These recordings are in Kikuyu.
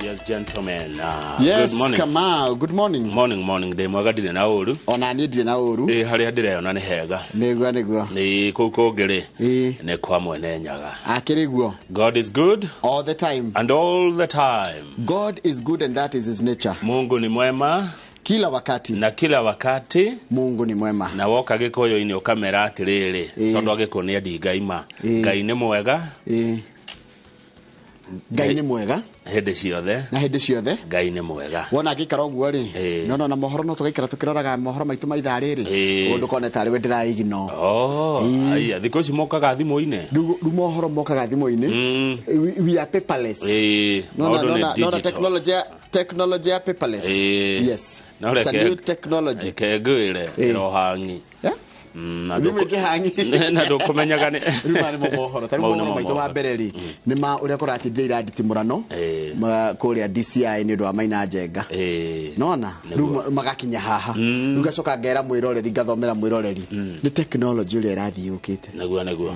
Yes, gentlemen. Yes, Good morning. Kamau, good morning. Morning, morning. Ndĩ mwega, ndirĩ na ũru. Ona niĩ ndirĩ na ũru. Ĩ, harĩa ndĩreyona nĩ hega. Nĩguo, nĩguo. Nĩ kũu kũngĩ rĩ, Ĩ. nĩ kwa mwene Nyaga. Akĩrĩ guo. God is good All the time. and all the time. God is good and that is his nature. Mungu ni mwema Kila wakati na kila wakati. Mungu ni mwema. Na woka gĩkũyũ-inĩ ũkamera atĩrĩrĩ, Ĩ. tondũ agĩkũyũ nĩ endi Ngai ma. Ĩ. Ngai nĩ mwega Ĩ. Ngai nĩ mwega hĩndĩ ciothe. Na hĩndĩ ciothe. Ngai nĩ mwega. Wona angĩikara ũguo rĩ, Ĩ. no na mohoro no tũgaikara tũkĩroraga mohoro maitũ ma ithaa rĩrĩ. Ĩ. Ũguo ndũkone tarĩ we ndĩraigino. Oh, aya, thikũ ici mokaga thimũ-inĩ. Rĩu mohoro mokaga thimũ-inĩ. We are paperless. Ĩ, Nona maũndũ nĩ nona nona digital. technology technology ya paperless. Ĩ. Yes. No It's a reke new technology. Reke ngwĩre Ĩ. ĩrohangi. Yeah? Na Thimũ ĩngĩhangi. Na ndũkũmenyaga nĩ Rĩu maya nĩmo mohoro. Ta rĩu Mau mohoro nĩmo maitũ ma mohoro. mbere rĩ, nĩ ma ũrĩa kũratindire iranditimũrano Ĩ. kũrĩa DCI nĩ ũndũ wa Maina Njenga. Ĩ. Nona rĩu magakinya haha. Rĩu ngacoka ngera mwĩroreri, ngathomera mwĩroreri. Nĩ technology ũrĩa ĩrathiĩ yũkĩte. Nĩguo, nĩguo,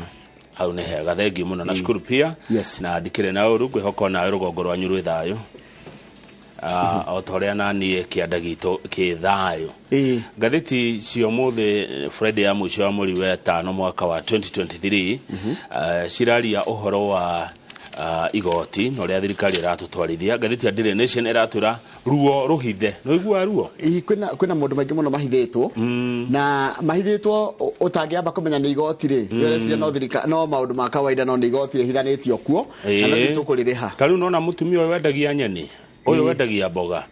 hau nĩ hega, thengiũ mũno na cukuru pia. Yes. Na ndikĩrĩ na ũru, ngwĩhoka onawe rũgongo rwanyu rwĩ thayũ. Ah, o ta ũrĩa naniĩ kĩanda gitũ kĩ thayũ. Ĩ. Ngathĩti cia ũmũthĩ, Friday ya mũico wa mweri wa ĩtano mwaka wa 2023, ciraria ũhoro wa igoti na ũrĩa thirikari ĩratũtwarithia. Ngathĩti ya Daily Nation ĩratwĩra ruo rũhithe. Nĩ ũiguaga ruo? Ĩ, kwĩna maũndũ maingĩ mũno mahithĩtwo, na mahithĩtwo ũtangĩamba kũmenya nĩ igoti rĩ. Ũreciria no thirika, no maũndũ ma kawaida, no nĩ igoti rĩhithanĩtio kuo na no ithuĩ tũkũrĩrĩha. Ta rĩu nona mũtumia ũyũ wendagia nyeni, ũyũ wendagia mboga,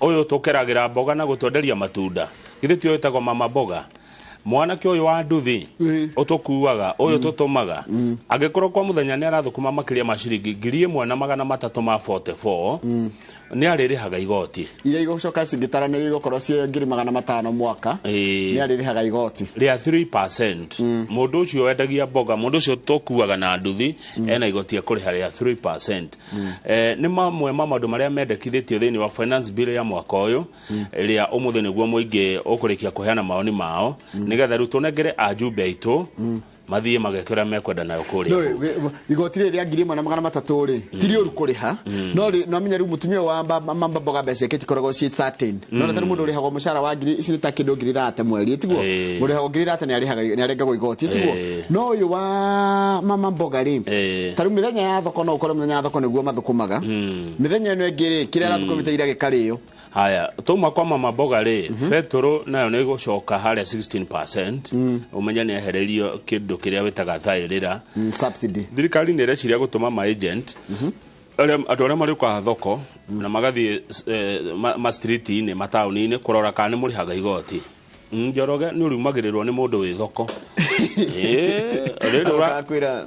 ũyũ tũkeragĩra mboga na gũtwenderia matunda, githĩ ti ũyũ wĩtagwo mama mboga, mwanake ũyũ wa nduthi ũtũkuaga, ũyũ tũtũmaga, angĩkorwo kwa mũthenya nĩ arathũkũma makĩria ma ciringi 1344 nĩ arĩrĩhaga igoti. Iria igũcoka cingĩtaranĩrio igũkorwo ciĩ 500,000 mwaka. Ĩ. Nĩ arĩrĩhaga igoti rĩa 3%. Mũndũ ũcio wendagia mboga, mũndũ ũcio tũkuaga na nduthi, ena igoti ekũrĩha rĩa 3%. Nĩ mamwe ma maũndũ marĩa mendekithĩtio thĩinĩ wa finance bill ya mwaka ũyũ, ĩrĩa ũmũthĩ nĩguo mũingĩ ũkũrĩkia kũheana mawoni mao, nĩgetha rĩu tũnengere ajumbe aitũ mathiĩ mageke ũrĩa mekwenda nayo kũrĩa No, kũu. Igoti rĩrĩ rĩa 1300 rĩ, ti rĩũru kũrĩha, no rĩ, no menya rĩu mũtumia wa mamba mboga mbeca ciake cikoragwo ciĩ certain. No na tarĩu mũndũ ũrĩhagwo mũcara wa ngiri ici nĩ ta kĩndũ 30,000 mweri, tiguo? Ĩ. Mũndũ ũrĩhagwo 30,000 nĩ arĩhaga, nĩ arengagwo igoti, tiguo? Ĩ. No ũyũ wa mama mboga rĩ, Ĩ. tarĩu mĩthenya ya thoko, no ũkore mũthenya ya thoko nĩguo mathũkũmaga. Mĩthenya ĩno ĩngĩ rĩ, kĩrĩa arathũkũmĩte ira gĩkarĩo. Haya, tuma kwa mama mboga rĩ, betũrũ nayo nĩ ĩgũcoka harĩa 16%. Ũmenye nĩ ehererio kĩndũ kĩrĩa wĩtaga thaĩrĩra. Subsidy. Thirikari nĩ ĩreciria gũtũma ma agent andũ arĩa marĩũkaga thoko na magathiĩ ma street-inĩ, mataũni-inĩ, kũrora kana nĩ mũrĩhaga igoti. Njoroge, nĩ ũriumagĩrĩrwo nĩ mũndũ wĩ thoko. Ĩ, rĩrĩ Kwĩra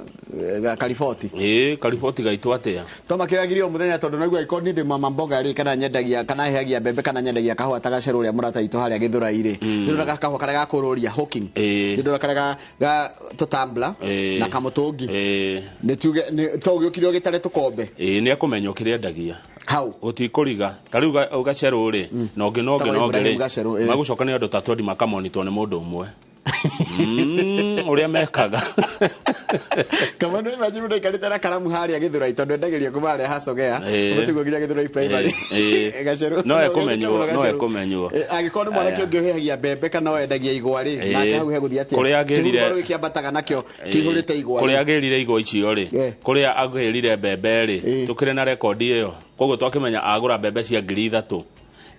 kariboti. Ĩ, kariboti gaitũ atĩa? To makĩoyagirie o mũthenya, tondũ naigua angĩkorwo niĩ ndĩ mama mboga rĩ, kana nyendagia, kana heagia mbembe, kana nyendagia kahũa ta gacerũ ũrĩa mũrata witũ harĩa Gĩthũrai rĩ, ndĩroraga kahũa karĩa gakũrũria hawking, ndĩrora karĩa ga tũtambla na kamũtũngi. Nĩ tuge to ũgĩũkire ũgĩtare tũkombe. Ĩ, nĩ ekũmenya ũkĩrĩa endagia. Hau. Gũtikũriga ta rĩu gacerũ rĩ, na ũngĩ na ũngĩ Tagwo na ũngĩ Ibrahim rĩ, Gacerũ, ĩ. magũcoka nĩ andũ ta twendi makamonitwo nĩ mũndũ ũmwe, ũrĩa mekaga. Kama nĩ imagine mũndũ aikarĩte na karamu harĩa Gĩthũrai, tondũ endagĩria kuma harĩa hacogea ũtiguo nginya Gĩthũrai Primary. Ĩ. Gacerũ. No ekũmenywo, Gacerũ. no ekũmenywo. Ĩ, angĩkorwo nĩ mwanake ũngĩ ũhĩhagia mbembe kana wendagia igwa rĩ, nake hau hegũthiĩ atĩa? Kũrĩa agĩrire- Kĩhumo gĩkĩambataga nakĩo kĩihũrĩte igwa kũrĩa rĩ. agĩrire igwa icio rĩ, kũrĩa agĩrire mbembe rĩ, tũkĩrĩ na rekondi ĩyo, koguo twakĩmenya agũra mbembe cia 3,000,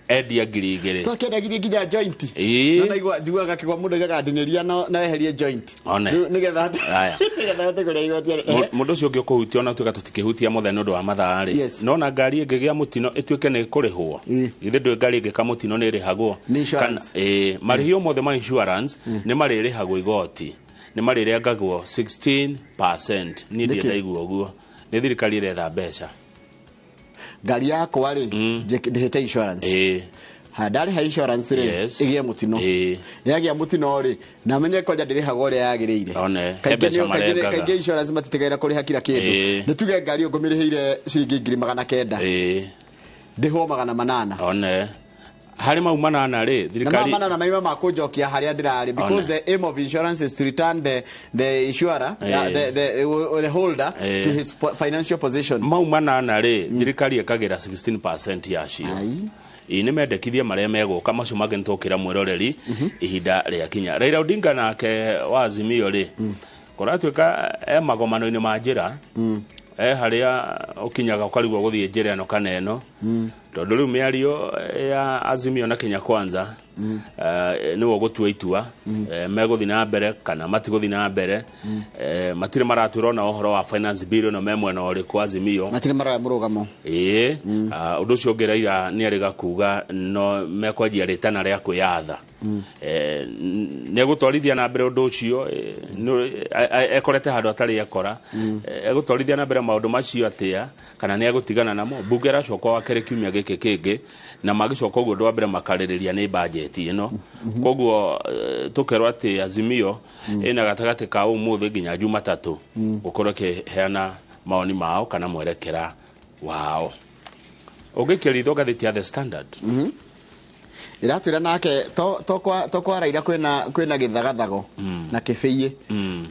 endia 2,000. Twakĩendagirie nginya joint. Ĩ. No naigua njiguaga kĩgwa mũndũ aigaga ndinĩria no eherie joint. One. Rĩu nĩgetha Aya. nĩgetha ahote kũrĩa igoti. Mũndũ ũcio ũngĩ ũkũhutia, ona tuĩka tũtikĩhutia mothe nĩ ũndũ wa mathaa rĩ, nona ngari ĩngĩgĩa mũtino ĩtuĩke nĩ ĩkũrĩhwo. Githĩ ndũĩ ngari ĩngĩka mũtino nĩ ĩrĩhagwo? Nĩ insurance. Ĩ, marĩhi o mothe ma insurance nĩ marĩrĩhagwo igoti, nĩ marĩrengagwo 16%. Niĩ ndirĩ Nĩkĩ? ndaigua ũguo. Nĩ thirikari ĩretha mbeca. Ngari yakwa rĩ, ndĩhĩte insurance. Ha, ndarĩha insurance rĩ, ĩgĩe mũtino. Yagĩa mũtino rĩ, na menye kwanja ndĩrĩhagwo ũrĩa yagĩrĩire. One, he Kaingĩ mbeca marengaga. kaingĩ insurance matitigagĩra kũrĩha kila kĩndũ. Nĩ tuge ngari ĩyo ngũmĩrĩhĩire ciringi 900,000, ndĩhwo 800. One. Harĩ mau manana rĩ, thirikari na manana maima makũnjokia harĩa ndĩrarĩ, because the aim of insurance is to return the insurer, the holder to his financial position. Mau manana rĩ, thirikari ĩkagĩra 16% yacio. Ĩ nĩ mendekithia marĩa megũka, macio mangĩ nĩtũkĩra mwĩroreri ihinda rĩa kinya. Raila Odinga nake wa Azimio rĩ, kũratuĩka e magomano-inĩ ma njĩra, harĩa ũkinyaga ũkarigwo gũthiĩ njĩra ĩno kana ĩno, tondũ rĩu mĩario ya Azimio na Kenya Kwanza nĩwe ũgũtua itua, megũthiĩ na mbere kana matigũthiĩ na mbere. Matirĩ maratwĩra ona ũhoro wa finance bill ĩno me mwena ũrĩkũ Azimio, matirĩ maroya mũrũgamo. Ĩĩ, ũndũ ũcio ũngĩ Raila nĩ arĩga kuga no mekwanjia rĩtana rĩa kwĩyatha. Nĩ egũtwarithia na mbere ũndũ ũcio, ekorete handũ atarĩ ekora, egũtwarithia na mbere maũndũ macio atĩa kana nĩ egũtigana namo. Mbunge ĩracoka wa kerĩ kiumia gĩkĩ kĩngĩ, na magĩcoka ũguo ũndũ wa mbere makarĩrĩria nĩ bajeti ĩno. Koguo tũkerwo atĩ Azimio ĩna gatagatĩ ka ũmũthĩ nginya Jumatatũ gũkorwo ĩkĩheana maoni mao kana mwerekera wao. Ũngĩkia ritho ngathĩti ya The Standard, Iratwĩra nake to kwa Raila kwĩna gĩthagathago na kĩbĩiĩ,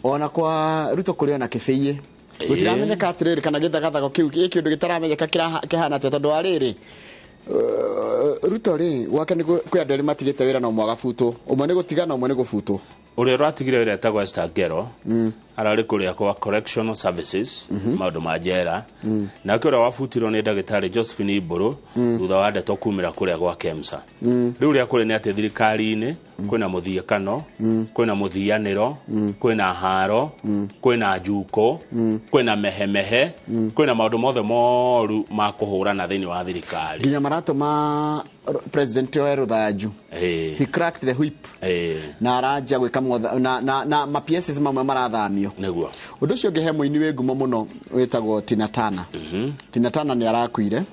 ona kwa Ruto kũrĩ ona kĩbĩiĩ. Gũtiramenyeka atĩrĩrĩ kana gĩthagathago kĩu gĩ kĩũndũ gĩtaramenyeka kĩhana atĩa, tondũ wa rĩrĩ, Ruto rĩ, gwake nĩ kwĩ andũ erĩ matigĩte wĩra na ũmwe agabutwo, ũmwe nĩ gũtigana, ũmwe nĩ gũbutwo. Ũrĩa ũratigire wĩra etagwo Esther Ngero, ararĩ kũrĩa kwa Correctional Services, maũndũ ma njera. Nake ũrĩa wabutirwo nĩ ndagĩtarĩ Josephine Mbũrũ, thutha wa ndeto kumĩra kũrĩa gwa KEMSA. Rĩu ũrĩa kũrĩ nĩ atĩ thirikari-inĩ kwĩna mũthiĩkano, kwĩna mũthianĩro, kwĩna haro, kwĩna njuko, kwĩna mehemehe, kwĩna maũndũ mothe moru ma kũhũrana thĩinĩ wa thirikari. Nginya maratũma president oe rũthanju. He cracked the whip na aranjia gwĩka na ma PSs mamwe marathamio. Nĩguo. Ũndũ ũcio ũngĩ, he mũini wĩ ngumo mũno wĩtagwo Tina Turner. Tina Turner nĩ arakuire.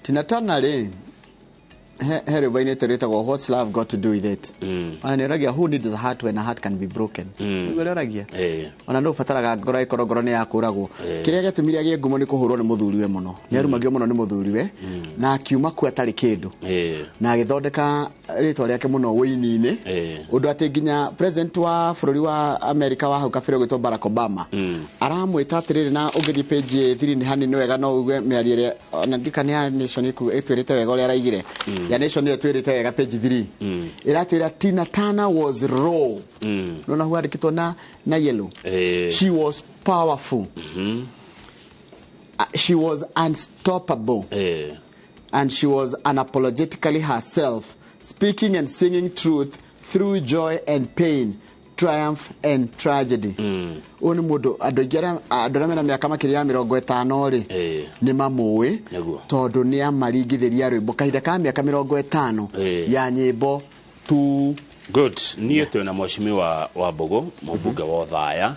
Tina Turner rĩ, he rwĩmbo ainĩte rwĩtagwo "What's Love Got to Do with It?" Ona nĩ oragia, "Who needs a heart when a heart can be broken?" Nĩguo ũrĩa oragia. Ona nũ ũbataraga ngoro ĩkorwo ngoro nĩ yakũragwo? Kĩrĩa gĩatũmire agĩe ngumo nĩ kũhũrwo nĩ mũthuriwe mũno. Nĩ arumagio mũno nĩ mũthuriwe na akiuma kuo atarĩ kĩndũ, na agĩthondeka rĩtwa rĩake mũno wũini-inĩ, ũndũ atĩ nginya president wa bũrũri wa America wa hau kabere ũgwĩtwo Barack Obama aramwĩta atĩrĩrĩ. Na ũngĩthiĩ page 3 nĩ hanini wega no uge mĩario ĩrĩa ona ndika nĩ ya Nation ĩtwĩrĩte wega ũrĩa araigire. Ya Nation nĩyo ĩtwĩrĩte wega, page 3 ĩratwĩra Tina Turner was raw. Nona hu andĩkĩtwo na yellow. She was powerful. She was unstoppable and she was unapologetically herself, speaking and singing truth through joy and pain, triumph and tragedy. Ũyũ nĩ mũndũ andũ aingĩ andũ arĩa mena mĩaka makĩria ya 50 rĩ, nĩ mamũĩ, tondũ nĩ amaringithĩria rwĩmbo kahinda ka mĩaka 50 ya nyĩmbo tu. Good. Niĩ twĩna mheshimiwa wa Mbũgũ, mũmbunge wa Othaya,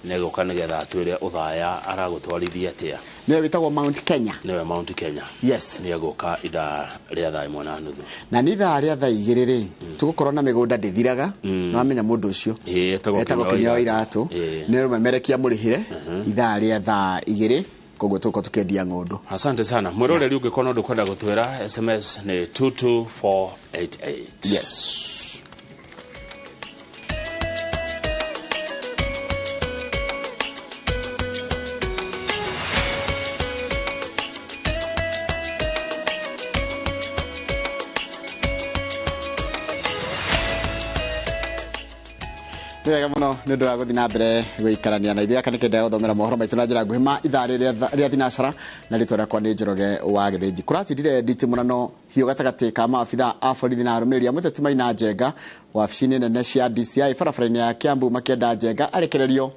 nĩegũka nĩgetha atwĩre Othaya aragũtwarithia atĩa. Nĩwe wĩtagwo Mount Kenya. Nĩwe Mount Kenya. Yes. Nĩegũka ithaa rĩa 1:30. Na nĩ ithaa rĩa 2:00 rĩ, tũgũkorwo na mĩgũnda ndĩthiraga. Nĩ wamenya mũndũ ũcio Ĩĩ, etagwo etagwo Kinyua Kinyua wa wa Iratũ. Nĩ rũmemerekia mũrĩhĩre ithaa rĩa 2:00, koguo tũgũkorwo tũkĩendia ng'ũndũ. Asante sana mwĩroreri. Ũngĩkorwo na ũndũ kwenda gũtwĩra, SMS nĩ 22488. Yes. Nĩ wega mũno nĩ ũndũ wa gũthiĩ na mbere gũikarania na ithuĩ. Aka nĩ kĩendaga gũthomera mohoro maitũ na njĩra nguhĩ ma ithaa rĩa thinacara, na rĩtwa rĩakwa nĩ Njoroge wa Gĩthĩnji. Kũratindire nditimũrano hiũ gatagatĩ ka maabitha a borithi na arũmĩrĩri a mũteti Maina Njenga wabici-inĩ nene cia DCI barabara-inĩ ya Kiambu, makĩenda Njenga arekererio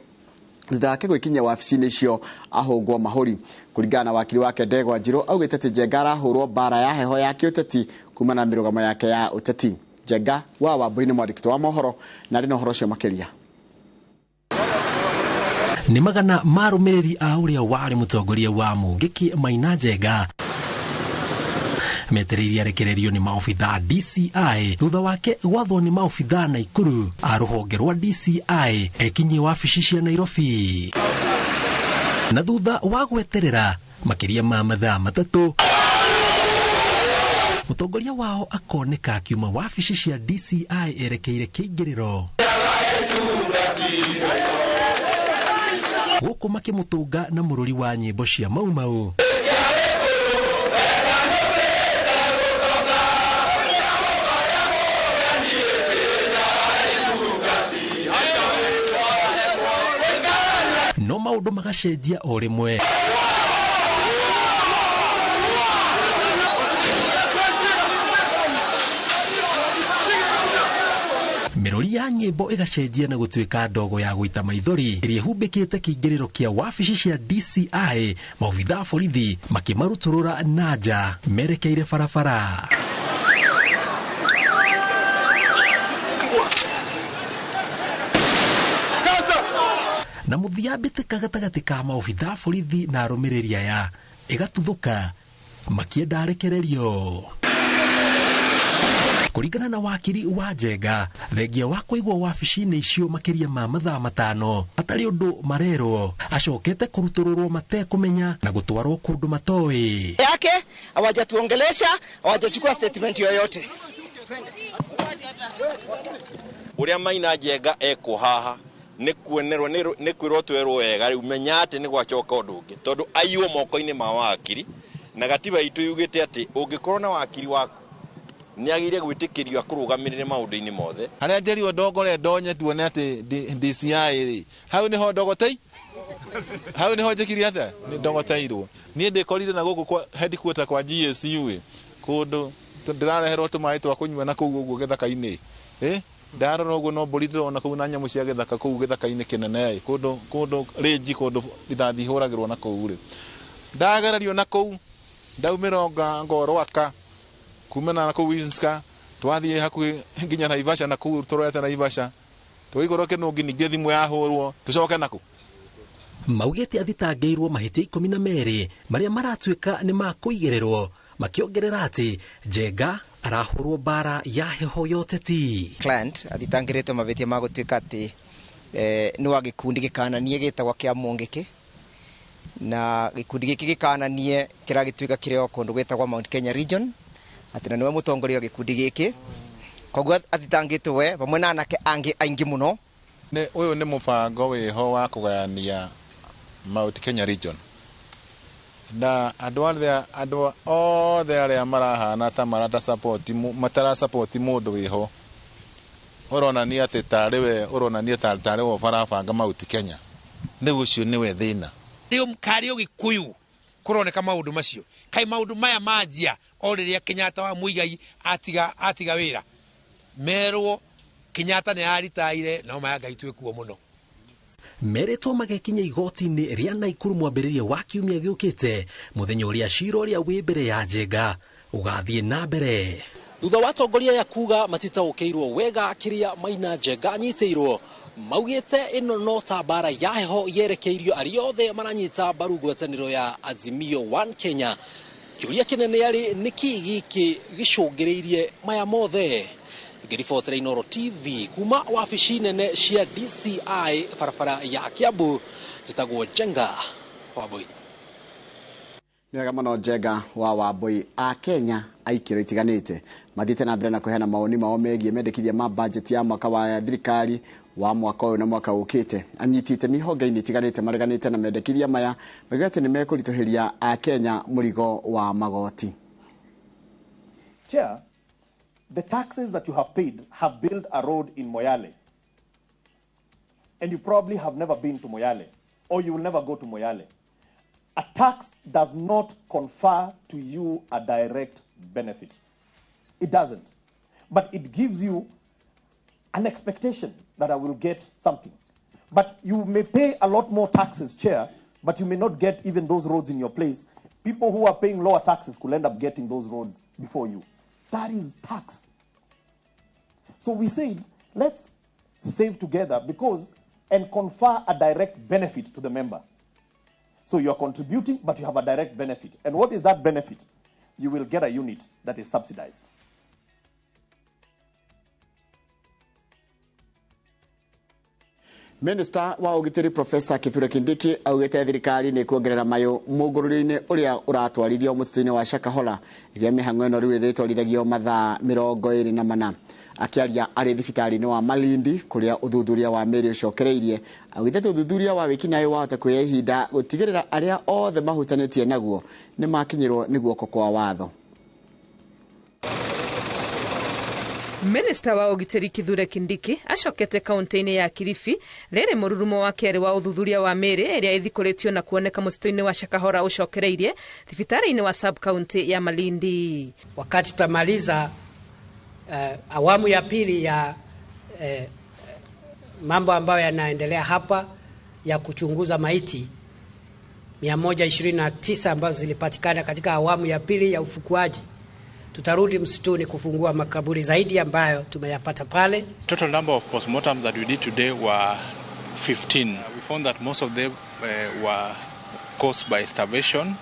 thutha wake gwĩkinyia wabici-inĩ icio ahũngwo mahũri. Kũringana na wakiri wake Ndegwa Njirũ, augĩte atĩ Njenga arahũrwo mbara ya heho ya kĩũteti kumana na mĩrũgamo yake ya ũteti. Njenga wa Wambui nĩ mwandĩki wa mohoro na arĩ na ũhoro ũcio makĩria. Nĩ magana ma arũmĩrĩri a ũrĩa warĩ mũtongoria wa Mũngĩki Maina Njenga metereirie arekererio nĩ maobitha DCI thutha wake gwathwo nĩ maobitha Naikuru a rũhonge rwa DCI ekinyie wabici cia Nairobi. Na thutha wa gweterera makĩria ma mathaa 3. Mũtongoria wao akoneka akiuma wabici cia DCI erekeire kĩingĩrĩro gũkũ makĩmũtũnga na mũrũri wa nyĩmbo cia Mau Mau. No maũndũ magacenjia o rĩmwe. Mĩrũri ya nyĩmbo ĩgacenjia na gũtuĩka ndogo ya gũita maithori ĩrĩa ĩhumbĩkĩte kĩingĩrĩro kĩa wabici cia DCI, maobithaa a borithi makĩmarutũrũra na nja merekeire barabara. Na mũthia mbĩtĩka gatagatĩ ka maobithaa a borithi na arũmĩrĩri aya ĩgatuthũka makĩenda arekererio. Kũringana na wakiri wa Njenga, thengia wa kũigwo wabici-inĩ icio makĩria ma mathaa 5 hatarĩ ũndũ marerwo, acokete kũrutũrũrwo matekũmenya na gũtwarwo kũndũ matoĩ. Yake hawajatuongelesha, hawajachukua statement yoyote. Ũrĩa Maina Njenga ekwo haha nĩ kuonerwo nĩ kwĩrwo twerwo wega rĩu menya atĩ nĩ gwacoka ũndũ ũngĩ tondũ aiywo moko-inĩ ma wakiri na gatiba itũ yugĩte atĩ ũngĩkorwo na wakiri waku nĩ agĩrĩire gwĩtĩkĩrio akũrũgamĩrĩre maũndũ-inĩ mothe. Harĩa njerirwo ndongore ndonye tuone atĩ DCI rĩ hau nĩho ndogotei, hau nĩho njĩkire atĩa, nĩ ndogoteirwo. Niĩ ndĩkorire na gũkũ kwa headquarter kwa GSU ĩ kũndũ ndĩrareherwo tũmaĩ twa kũnyua na kũu ũguo gĩthaka-inĩ, ndarora ũguo no mbũri ndĩrona kũu na nyamũ cia gĩthaka kũu gĩthaka-inĩ kĩnene ĩ kũndũ kũndũ rĩnji kũndũ rithathi ihũragĩrwo na kũu rĩ ndagererio na kũu ndaumĩra ngorwaka kumana na kũu Inska twathiĩ hakuhĩ nginya Naivasha na kũu tũrorete Naivasha tũgĩkorwo kĩnũngi ningĩ thimũ yahũrwo tũcoke naku. Maugĩte athitangĩirwo mahĩtia 12 marĩa maratuĩka nĩ ma kũigĩrĩrwo, makĩongerera atĩ Njenga arahũrwo mbara ya heho ya ũteti. Client athitangĩrĩtwo mavĩtia ma gũtuĩka atĩ nĩ wa gĩkundi gĩkananie gĩtagwo kĩa Mũngĩkĩ, na gĩkundi gĩkĩ gĩkananie kĩragĩtuĩka kĩrĩ o kũndũ gwĩtagwo Mount Kenya Region, atĩ na nĩwe mũtongoria wa gĩkundi gĩkĩ, koguo athitangĩtwo we vamwe na anake angĩ aingĩ mũno. Nĩ ũyũ nĩ mũbango wĩho wa kũgayania Mount Kenya Region na andũ othe arĩa marahana ta matara support mũndũ wĩho ũronania atĩ tarĩ we ũronania tarĩ we ũbarabanga Mount Kenya, rĩu ũcio nĩwe thĩna. Rĩu karĩ Ũgĩkũyũ kũroneka maũndũ macio kai maũndũ maya manjia o rĩrĩa Kenyatta wa Muigai atiga wĩra merwo Kenyatta nĩ aritaire no maya Ngai twĩkuo mũno. Merĩtwo magekinya igoti-inĩ rĩa Naikuru mwambĩrĩrio wa kiumia gĩũkĩte, mũthenya ũrĩa cira ũrĩa wĩ mbere ya Njenga ũgathiĩ na mbere. Thutha wa atongoria aya kuga matitaũkĩirwo wega kĩrĩa Maina Njenga anyitĩirwo, maugĩte ĩno no ta mbara ya heho yerekeirio arĩa othe maranyita mbaru ngwatanĩro ya Azimio One Kenya. Kĩũria kĩnene arĩ nĩkĩ gĩkĩ gĩcũngĩrĩirie maya mothe? Ngĩribotera Inooro TV kuma wabici nene cia DCI barabara ya Kiambu, njĩtagwo Njenga Wambui. Nĩ wega mũno Njenga wa Wambui. A Kenya aikĩro itiganĩte mathiĩte na mbere na kũheana mawoni mao megiĩ mendekithia ma budget ya mwaka wa thirikari wa mwaka ũyũ na mwaka ũkĩte. Anyiti itemi honge-inĩ itiganĩte mareganĩte na mendekithia maya maugĩte atĩ nĩ mekũritũhĩria a Kenya mũrigo wa magoti. Chair, the taxes that you have paid have built a road in Moyale. And you probably have never been to Moyale, or you will never go to Moyale. A tax does not confer to you a direct benefit. It doesn't. But it gives you an expectation that I will get something. But you may pay a lot more taxes, Chair, but you may not get even those roads in your place. People who are paying lower taxes could end up getting those roads before you. That is tax. So we said, let's save together because and confer a direct benefit to the member. So you are contributing, but you have a direct benefit. And what is that benefit? You will get a unit that is subsidized. Minister wa ũgitĩri Professor Kithure Kindiki augĩte thirikari nĩ kuongerera mayũ mũngũrũrio-inĩ ũrĩa ũratwarithio mũtitũ-inĩ wa Shakahola ĩrĩa mĩhang'o ĩno rĩu ĩrĩtwarithagio mathaa 24. Akĩaria arĩ thibitarĩ-inĩ wa Malindi kũrĩa ũthuthuria wa mĩĩrĩ ũcokereirie, augĩte atĩ ũthuthuria wa wĩkinaĩ wahota kuoya ihinda gũtigĩrĩra arĩa othe mahutanĩtie naguo nĩ makinyĩrwo nĩ guoko kwa watho. Minista wa ũgitĩri Kithure Kindiki acokete kaunti-inĩ ya Kilifi rĩrĩ mũrurumo wa kerĩ wa ũthuthuria wa mĩĩrĩ ĩrĩa ĩthikũrĩtio na kuoneka mũtitũ-inĩ wa Shakahola ũcokereirie thibitarĩ-inĩ wa sub county ya Malindi. Wakati tutamaliza awamu ya pili ya mambo ambayo yanaendelea hapa ya kuchunguza maiti 129 ambazo zilipatikana katika awamu ya pili ya ufukuaji, tutarudi msituni kufungua makaburi zaidi ambayo tumeyapata pale. Total number of postmortems that we did today were 15. We found that most of them were caused by starvation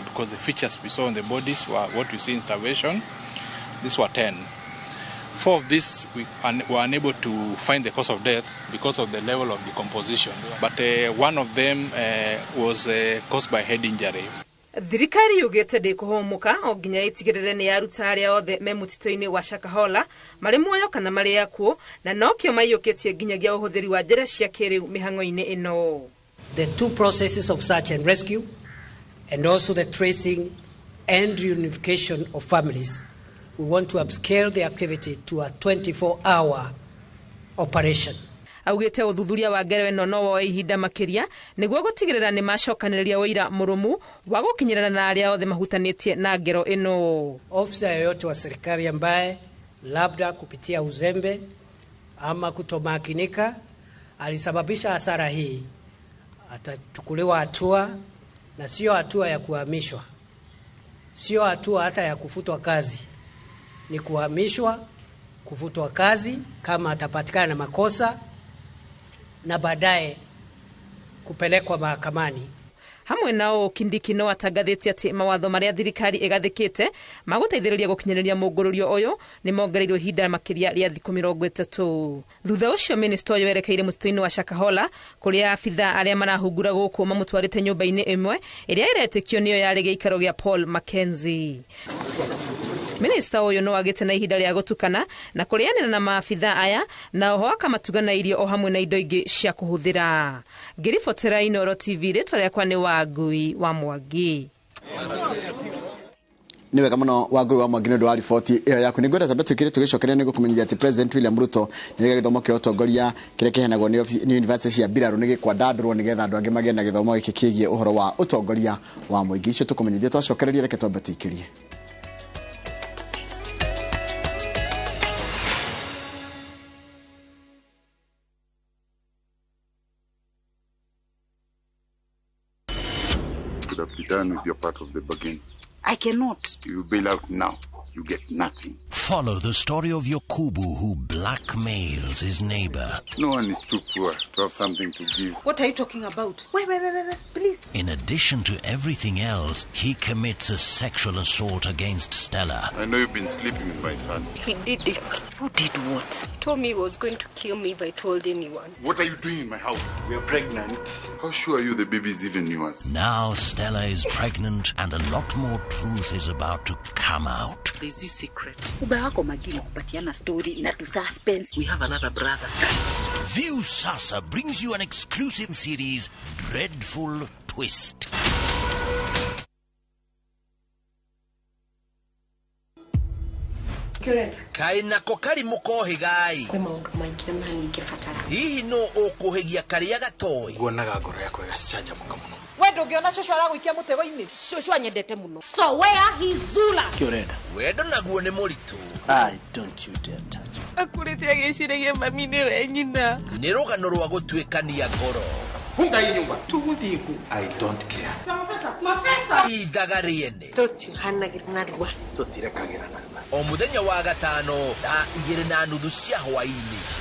because the features we saw on the bodies were what we see in starvation. These were 10. 4 of these we were unable to find the cause of death because of the level of decomposition. But one of them was caused by head injury. Thirikari yugĩte ndĩkũhũmũka o nginya ĩtigĩrĩre nĩ yaruta arĩa othe me mũtitũ-inĩ wa Shakahola marĩ muoyo kana marĩ akuũ, na nokĩo maiyũkĩtie nginyagia ũhũthĩri wa njĩra cia kĩrĩu mĩhang'o-inĩ ĩno. The two processes of search and rescue and also the tracing and reunification of families, we want to upscale the activity to a 24-hour operation. Augĩte ũthuthuria wa ngero ĩno no woe ihinda makĩria nĩguo gũtigĩrĩra nĩ macokanĩrĩria ũira mũrũmu wa gũkinyĩrana na arĩa othe mahutanĩtie na ngero ĩno. Ofisa yoyote wa serikali ambaye labda kupitia uzembe ama kutomakinika alisababisha hasara hii atachukuliwa hatua, na sio hatua ya kuhamishwa, sio hatua hata ya kufutwa kazi, ni kuhamishwa, kufutwa kazi kama atapatikana na makosa, na baadaye kupelekwa mahakamani. Hamwe nao Kindiki no atangathĩte atĩ mawatho marĩa thirikari ĩgathĩkĩte magũteithĩrĩria gũkinyĩrĩria mũngũrũrio ũyũ nĩ mongereirwo ihinda makĩria rĩa thikũ 30. Thutha ũcio minista ũyũ erekeire mũtitũ-inĩ wa Shakahola kũrĩa abitha arĩa marahungura gũkũ mamũtwarĩte nyũmba-inĩ ĩmwe ĩrĩa ĩretĩkio nĩyo yarĩ gĩikaro gĩa Paul Mackenzie. Minista ũyũ no agĩte na ihinda rĩa gũtukana na kũrĩanĩra na maabitha aya na oho akamatuga na irio o hamwe na indo ingĩ cia kũhũthĩra. Ngĩribotera Inooro TV, rĩtwa rĩakwa nĩ Wangui wa Mwangi. Nĩ wega mũno Wangui wa Mwangi nĩ ũndũ wa riboti ĩyo yaku. Nĩ ngwenda tambe twĩkĩre tũgĩcokeria nĩ gũkũmenyithia atĩ President William Ruto nĩ gĩthomo kĩa ũtongoria kĩrĩa kĩheanagwo nĩ university cia mbirarũ nĩ gĩkwandandũrwo nĩgetha andũ angĩ magĩe na gĩthomo gĩkĩ kĩgiĩ ũhoro wa ũtongoria wa mũingĩ. Icio tũkũmenyithia twacokereria, reke twambe tũikĩrie. Have be done with your part of the bargain. I cannot. You bail out now, you get nothing. Follow the story of Yokubu, who blackmails his neighbor. No one is too poor to have something to give. What are you talking about? Wait, please. In addition to everything else, he commits a sexual assault against Stella. I know you've been sleeping with my son. He did it. Who did what? He told me he was going to kill me if I told anyone. What are you doing in my house? We are pregnant. How sure are you the baby is even yours? Now Stella is pregnant and a lot more truth is about to come out. There's this secret. Ubawako magini kupatiana story na to suspense. We have another brother. View Sasa brings you an exclusive series, Dreadful Twist. Kaĩ nako karimũ kohigai. Kwĩ maũndũ maingĩ ona ningĩbatara. Hihi no ũkũhĩgia karĩa gatoĩ? Nguonaga ngoro yakwa ĩgacanjamũka mũno. We ndũngĩona cũcũ aragũikia mũtego-inĩ. Cũcũ anyendete mũno. So where he Zula. Kĩũrenda. Wendo naguo nĩ mũritũ. I don't you dare touch me. Akũrĩte agĩciragia mami nĩwe nyina. Nĩ rũgano rwa gũtuĩkania ngoro. Funga hii nyumba. Tũgũthiĩ kũ? I don't care. Mapesa. Ithaga rĩene. Tũtihanagĩra narua. Tũtirekagĩra narua. O mũthenya wa gatano thaa 2:30 cia hwaĩ-inĩ.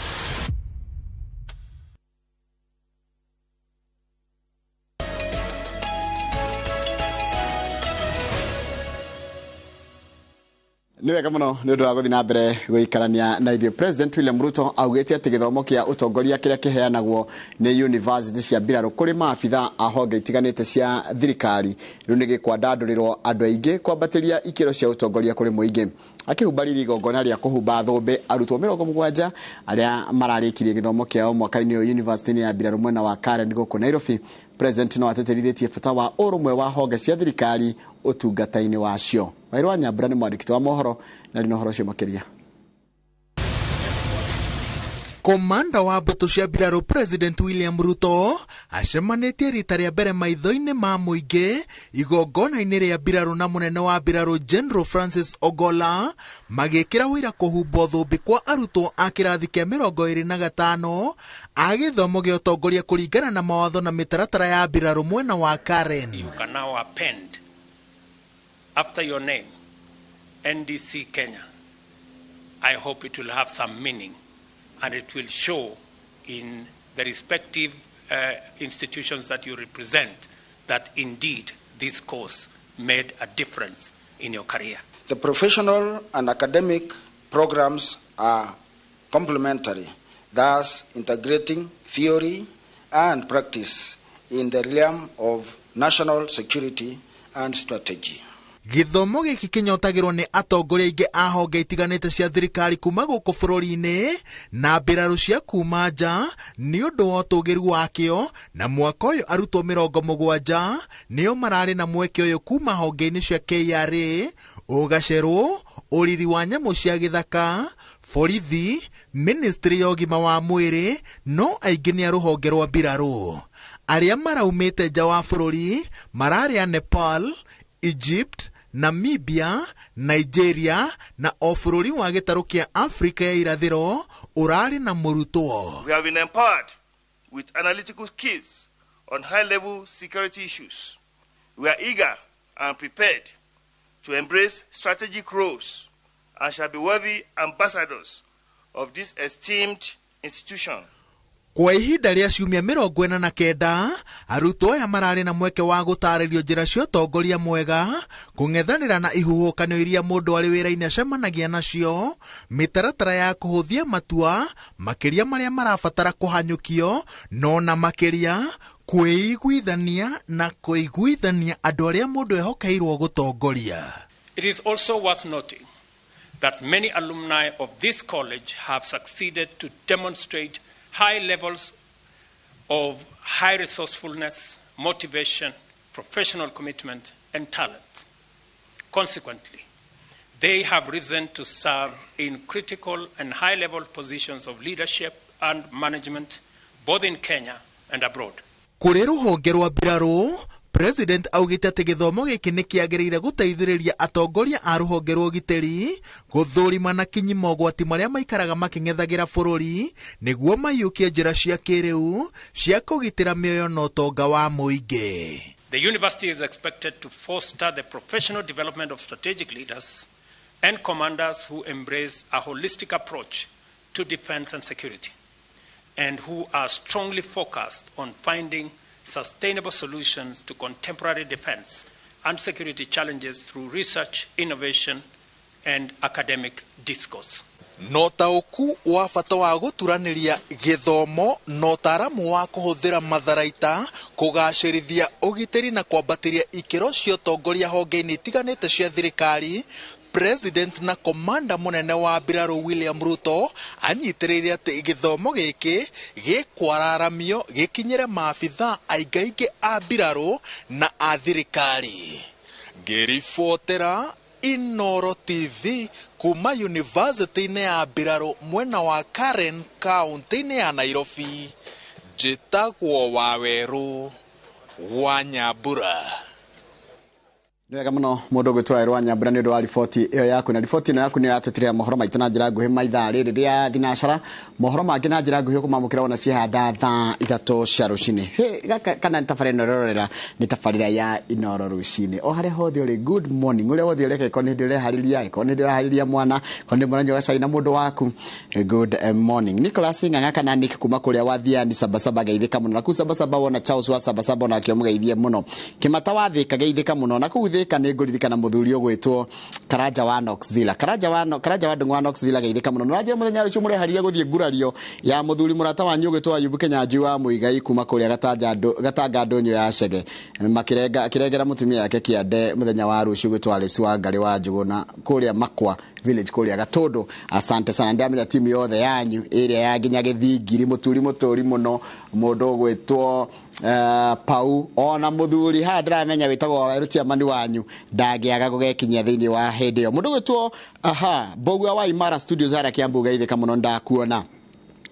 Nĩ wega mũno nĩ ũndũ wa gũthiĩ na mbere gũikarania na ithuĩ. President William Ruto augĩte atĩ gĩthomo kĩa ũtongoria kĩrĩa kĩheanagwo nĩ university cia mbirarũ kũrĩ maabitha a honge itiganĩte cia thirikari rĩu nĩ gĩkwandandũrĩrwo andũ aingĩ kwambatĩria ikĩro cia ũtongoria kũrĩ mũingĩ. Akĩhumba riri igongona rĩa kũhumba thũmbĩ arutwo 70 arĩa mararĩkirie gĩthomo kĩao mwaka-inĩ ũyũ university-inĩ ya mbirarũ mwena wa Karen gũkũ Nairobi. President no atĩtĩrithĩtie bata wa ũrũmwe wa honge cia thirikari ũtungata-inĩ wacio. Wairũ wa Nyambura nĩ mwandĩki wa mohoro na rĩ na ũhoro ũcio makĩria. Komanda wa mbũtũ cia mbirarũ President William Ruto acemanĩtie rita rĩa mbere maitho-inĩ ma mũingĩ igongona-inĩ rĩa mbirarũ na mũnene wa mbirarũ General Francis Ogola magĩkĩra wĩra kũhumbwo thũmbĩ kwa arutwo a kĩrathi kĩa 25 a gĩthomo gĩa ũtongoria kũringana na mawatho na mĩtaratara ya mbirarũ mwena wa Karen. You can now append after your name NDC Kenya. I hope it will have some meaning and it will show in the respective institutions that you represent that indeed this course made a difference in your career. The professional and academic programs are complementary, thus integrating theory and practice in the realm of national security and strategy. Gĩthomo gĩkĩ kĩnyotagĩrwo nĩ atongoria aingĩ a honge itiganĩte cia thirikari kuma gũkũ bũrũri-inĩ na mbirarũ cia kuma nja nĩ ũndũ wa ũtũgĩru wakĩo, na mwaka ũyũ arutwo 70 nĩo mararĩ na mweke ũyũ kuma honge-inĩ cia KRA, ũgacerwo, ũriri wa nyamũ cia gĩthaka, borithi, ministry ya ũgima wa mwĩrĩ, no aingĩ nĩ a rũhonge rwa mbirarũ. Arĩa maraumĩte nja wa bũrũri mararĩ a Nepal, Egypt, Namibia, Nigeria na o bũrũri wa gĩtarũ kĩa Afrika ya irathĩro ũrarĩ na mũrutwo. We have been empowered with analytical skills on high-level security issues. We are eager and prepared to embrace strategic roles and shall be worthy ambassadors of this esteemed institution. Kwa ihinda rĩa ciumia 49 arutwo aya mararĩ na mweke wa gũtarĩrio njĩra cia ũtongoria mwega, kũng'ethanĩra na ihuhũkanio iria mũndũ arĩ wĩra-inĩ acemanagia nacio, mĩtaratara ya kũhũthia matua makĩria marĩa marabatara kũhanyũkio, no na makĩria kwĩiguithania na kũiguithania andũ arĩa mũndũ ehokeirwo gũtongoria. It is also worth noting that many alumni of this college have succeeded to demonstrate high levels of high resourcefulness, motivation, professional commitment, and talent. Consequently, they have risen to serve in critical and high-level positions of leadership and management, both in Kenya and abroad. Kũrĩ rũhonge rwa mbirarũ, President augĩte atĩ gĩthomo gĩkĩ nĩ kĩagĩrĩire gũteithĩrĩria atongoria a rũhonge rwa ũgitĩri gũthũrima na kinyi mogwati marĩa maikaraga makĩng'ethagĩra bũrũri nĩguo maiyũkie njĩra cia kĩrĩu cia kũgitĩra mĩoyo na ũtonga wa mũingĩ. The university is expected to foster the professional development of strategic leaders and commanders who embrace a holistic approach to defense and security and who are strongly focused on finding sustainable solutions to contemporary defense and security challenges through research, innovation, and academic discourse. No taũku wa bata wa gũturanĩria gĩthomo na ũtaaramu wa kũhũthĩra matharaita kũgacĩrithia ũgitĩri na kwambatĩria ikĩro cia ũtongoria honge-inĩ itiganĩte cia thirikari, President na komanda mũnene wa mbirarũ William Ruto anyitĩrĩire atĩ gĩthomo gĩkĩ gĩkwararamio gĩkinyĩre maabithaa aingaingĩ a mbirarũ na a thirikari. Ngĩribotera Inoro TV kuma University-inĩ ya mbirarũ mwena wa Karen kaunti-inĩ ya Nairobi, njĩtagwo Wawerũ wa Nyambura. Nĩ wega mũno mũndũ ũgwĩtwo Wawerũ wa Nyambura nĩ ũndũ wa riboti ĩyo yaku, na riboti ĩno yaku nĩyo yatũtirĩra mohoro maitũ na njĩra nguhĩ maithaa rĩrĩ rĩa thinacara. Mohoro mangĩ na njĩra nguhĩ ũkũmamũkĩra wona ciahanda thaa 3 cia rũcinĩ. Gaka kana nĩ tabarĩra ĩno ũrerorera nĩ tabarĩra ya Inoro rũcinĩ. O harĩa hothe ũrĩ, good morning. Ũrĩa wothe ũreka, ĩkorwo nĩ hĩndĩ ũreharĩria, ĩkorwo nĩ hĩndĩ ũraharĩria mwana, ĩkorwo nĩ mũranyua gacai na mũndũ waku, good morning. Nicholas Ng'ang'a kana Nick kuma kũrĩa Wathiani Sabasaba geithĩka mũno. Na kũu Sabasaba wona Charles wa Sabasaba onake ũmũgeithie mũno. Kĩmata wa Thĩka geithĩka mũno. Na kũu Thika nĩ ngũririkana mũthuri ũgwĩtwo Karanja wa Knox Villa. Karanja wa Karanja wa Ndung'u wa Knox Villa geithĩka mũno. Nĩũranjĩra mũthenya ũcio mũreharĩria gũthiĩ ngurario ya mũthuri mũrata wanyu ũgwĩtwo Ayubu Kenyanjui wa Muigai kuma kũrĩa Gatanga ndũnyũ ya Chege, makirenga akĩrengera mũtumia yake kĩande mũthenya wa rũciũ ũgwĩtwo Alice wa Ngarĩ wa Njũgũna kũrĩa Makwa village kũrĩa Gatũndũ. Asante sana, ndamenya timu yothe yanyu ĩrĩa ya nginya gĩthingiri mũturi mũtũri mũno mũndũ ũgwĩtwo Pau ona mũthuri haha ndĩramenya wĩtagwo Waweru chairman wanyu ndangĩaga gũgekinyia thĩinĩ wa hĩndĩ ĩyo. Mũndũ ũgwĩtwo aha Mbogua wa Imara Studios harĩa Kiambu geithĩka mũno ndakuona.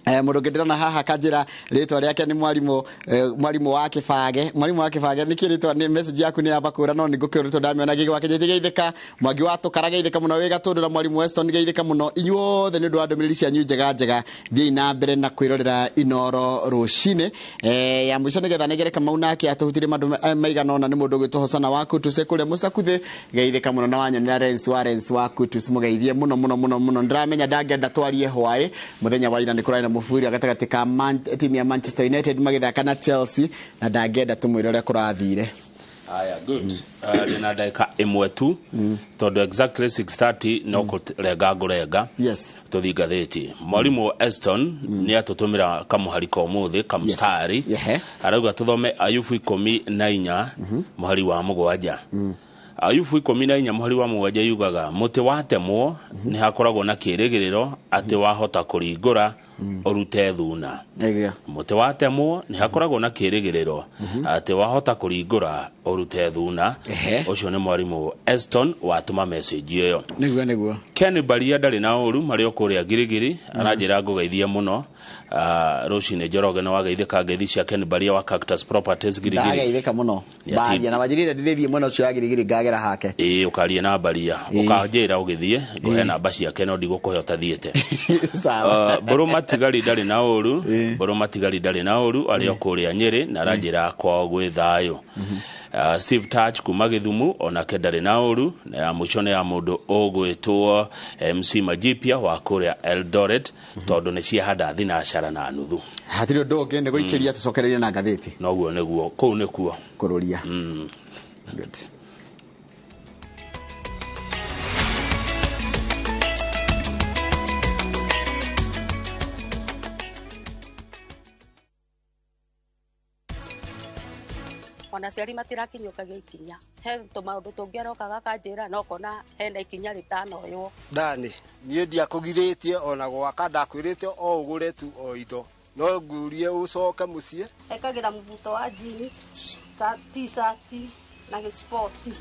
Mũndũ ũngĩ ndĩrona haha kanjĩra rĩtwa rĩake nĩ mwarimu mwarimu wa Kĩbage. Mwarimu wa Kĩbage nĩkĩ rĩtwa nĩ message yaku nĩ yamba kũra no nĩ ngũkĩũra tondũ ndamĩona. Gĩgĩ wa Kĩnyaitĩ geithĩka, Mwangi wa Tũkara geithĩka mũno wĩ Gatũndũ na mwarimu Weston geithĩka mũno. Inyuothe nĩ ũndũ wa ndũmĩrĩri cianyu njega njega, thiĩi na mbere na kwĩrorera Inoro rũcinĩ. Ya mũico nĩgetha nengere Kamau nake atũhutirie mandũ maigana ũna nĩ mũndũ ũgwĩtwo Hosana wa Kutus kũrĩa Mũcakuthĩ geithĩka mũno na wanyonera Lens wa Lens wa Kutus mũgeithie mũno mũno mũno mũno. Ndĩramenya ndangĩenda twarie hwaĩ mũthenya wa ira nĩ kũrarĩ na mũbira gatagatĩ ka timu ya Manchester United magĩthaka na Chelsea na ndangĩenda tũmwĩre ũrĩa kũrathire. Aya, good. Ndĩna ndagĩka ĩmwe tu tondũ exactly 6:30 no kũrenga ngũrenga. Yes. Tũthiĩ ngathĩti. Mwarimu Eston nĩ atũtũmĩra kamũhari ka ũmũthĩ kamstari. Arauga tũthome Ayubu 14 mũhari wa 7. Ayubu 14 mũhari wa 7 yugaga mũtĩ watemwo nĩ hakoragwo na kĩĩrĩgĩrĩro atĩ wahota kũringũra ũrute thuna. Mũtĩ watemwo nĩ hakoragwo na kĩĩrĩgĩrĩro atĩ wahota kũringũra ũrute thuna. Ũcio nĩ mwarimu Eston watũma message ĩyo. Nĩguo nĩguo. Ken Baria ndarĩ na ũru marĩ o kũrĩa Girigiri aranjĩra ngũgeithie mũno. Rũcinĩ Njoroge nĩ wageithĩka ngeithi cia Ken Baria wa Cactus Properties Girigiri. Ndageithĩka mũno. Baria na wanjĩrire ndĩrĩthiĩ mwena ũcio wa Girigiri ngagera hake. Ĩĩ ũkarie na Baria ũkanjĩra ũgĩthiĩ ngũhe namba ciake no ndigũkũhe ũtathiĩte. Sawa. Mbũrũ Matigari ndarĩ na ũru. Mbũrũ Matigari ndarĩ na ũru arĩ o kũrĩa Nyĩrĩ na aranjĩra kwao gwĩ thayũ. Steve Touch kuma Gĩthumu onake ndarĩ na ũru. Na ya mũico nĩ ya mũndũ ũgwĩtwo MC Majipia wa kũrĩa Eldoret tondũ nĩ ciahanda thinacara na nuthu. Hatirĩ ũndũ ũngĩ nĩ gũikĩria tũcokererie na ngathĩti. Noguo nĩguo kũu nĩkuo kũrũria. Good. Ona aciari matirakinyũkagia ikinya he tũmaũndũ tũngĩ arokaga akanjĩra no kona hena ikinya rĩtanoywo. Ndani niĩ ndiakũgirĩtie ona gwaka ndakwĩrĩte o ũgũre tu o indo no ngurie ũcoke mũciĩ. Ekagĩra mũbuto wa jeans, t-shirt na gĩspoti.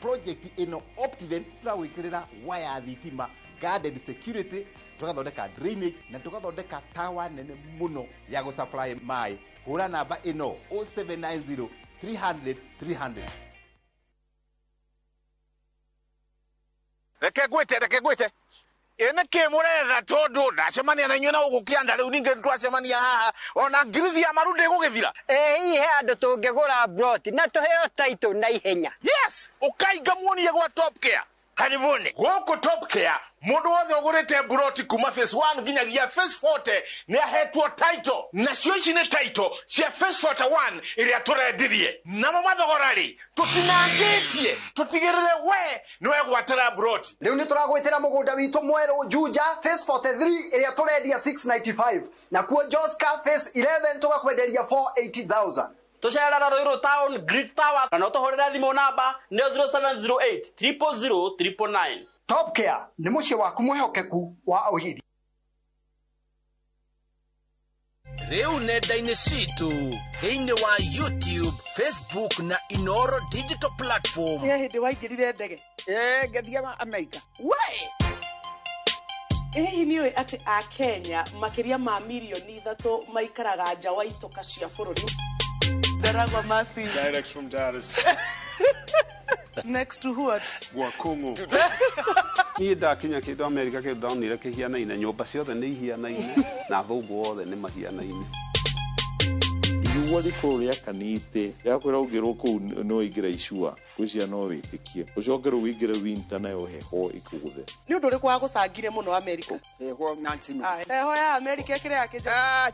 Project ĩno Optiven tũragwĩkĩrĩra waya thitima, garden security, tũgathondeka drainage na tũgathondeka tower nene mũno ya gũsupply maĩ. Hũra namba ĩno 0790 300 300. Reke ngwĩte ĩ nĩkĩ mũretha tondũ ndacemania na inyuĩ na gũkũ kĩanda rĩu ningĩ twacemania haha ona ngirithi ya maru ndĩgũgĩthira. Ĩ hihi he andũ tũngĩgũra broti na tũheo title na ihenya. Yes, ũkainga muonie gwa Top Care. Karibuni gũkũ Top Care mũndũ wothe ũgũrĩte buroti kuma phase 1 nginyagia phase 40 nĩ ahetwo title. Nacio ici nĩ title cia phase 41 ĩrĩa tũrendirie. Namo mathogora rĩ tũtinangĩtie tũtigĩrĩre we nĩ wegwatĩra buroti. Rĩu nĩ tũragwĩtĩra mũgũnda witũ mwerũ Juja phase 43 ĩrĩa tũrendia 695 na kuo Joska phase 11 tũgakwenderia 480,000. Tũcerera Ruiru Town Great Towers na no tũhũrĩre thimũ namba nĩ 0708 000 999. Top Care nĩ mũciĩ waku mwĩhokeku wa ũhiri. Rĩu nenda-inĩ citũ thĩinĩ wa YouTube, Facebook na Inoro digital platform. He hĩndĩ waingĩrire ndege? Ngĩthiĩ Amerika. We! Hihi nĩ ũĩ atĩ Akenya makĩria ma mirioni 3 maikaraga nja wa itoka cia bũrũri? Daragwa Masi. Direct from Dallas. Next to what? Wakongo. Niĩ ndakinya kĩndũ Amerika kĩndũ ndonire kĩhianaine, nyũmba ciothe nĩ ihianaine na athũngũ othe nĩ mahianaine. Riũa rĩkorwo rĩakanĩte rĩakwĩra ũngĩrwo kũu no ũingĩre icua gwĩciria no wĩtĩkie ũcoke rĩu ũingĩre winter nayo heho ĩkũgũthe. Nĩ ũndũ ũrĩkũ wagũcangire mũno Amerika? Heho Nancy. Heho ya Amerika ĩkĩrĩ ya kĩnja.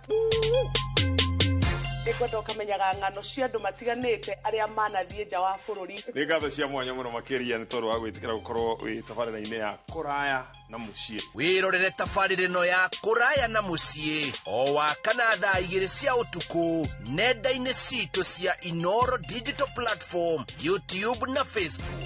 Nĩngwenda ũkamenyaga ng'ano cia andũ matiganĩte arĩa manathiĩ nja wa bũrũri. Nĩ ngatho cia mwanya mũno makĩria nĩ tondũ wa gwĩtĩkĩra gũkorwo wĩ tabarĩra-inĩ ya kũraya na mũciĩ. Wĩrorere tabarĩra ĩno ya kũraya na mũciĩ o wa kana thaa 2 cia ũtukũ nenda-inĩ citũ cia Inoro Digital Platform, YouTube na Facebook.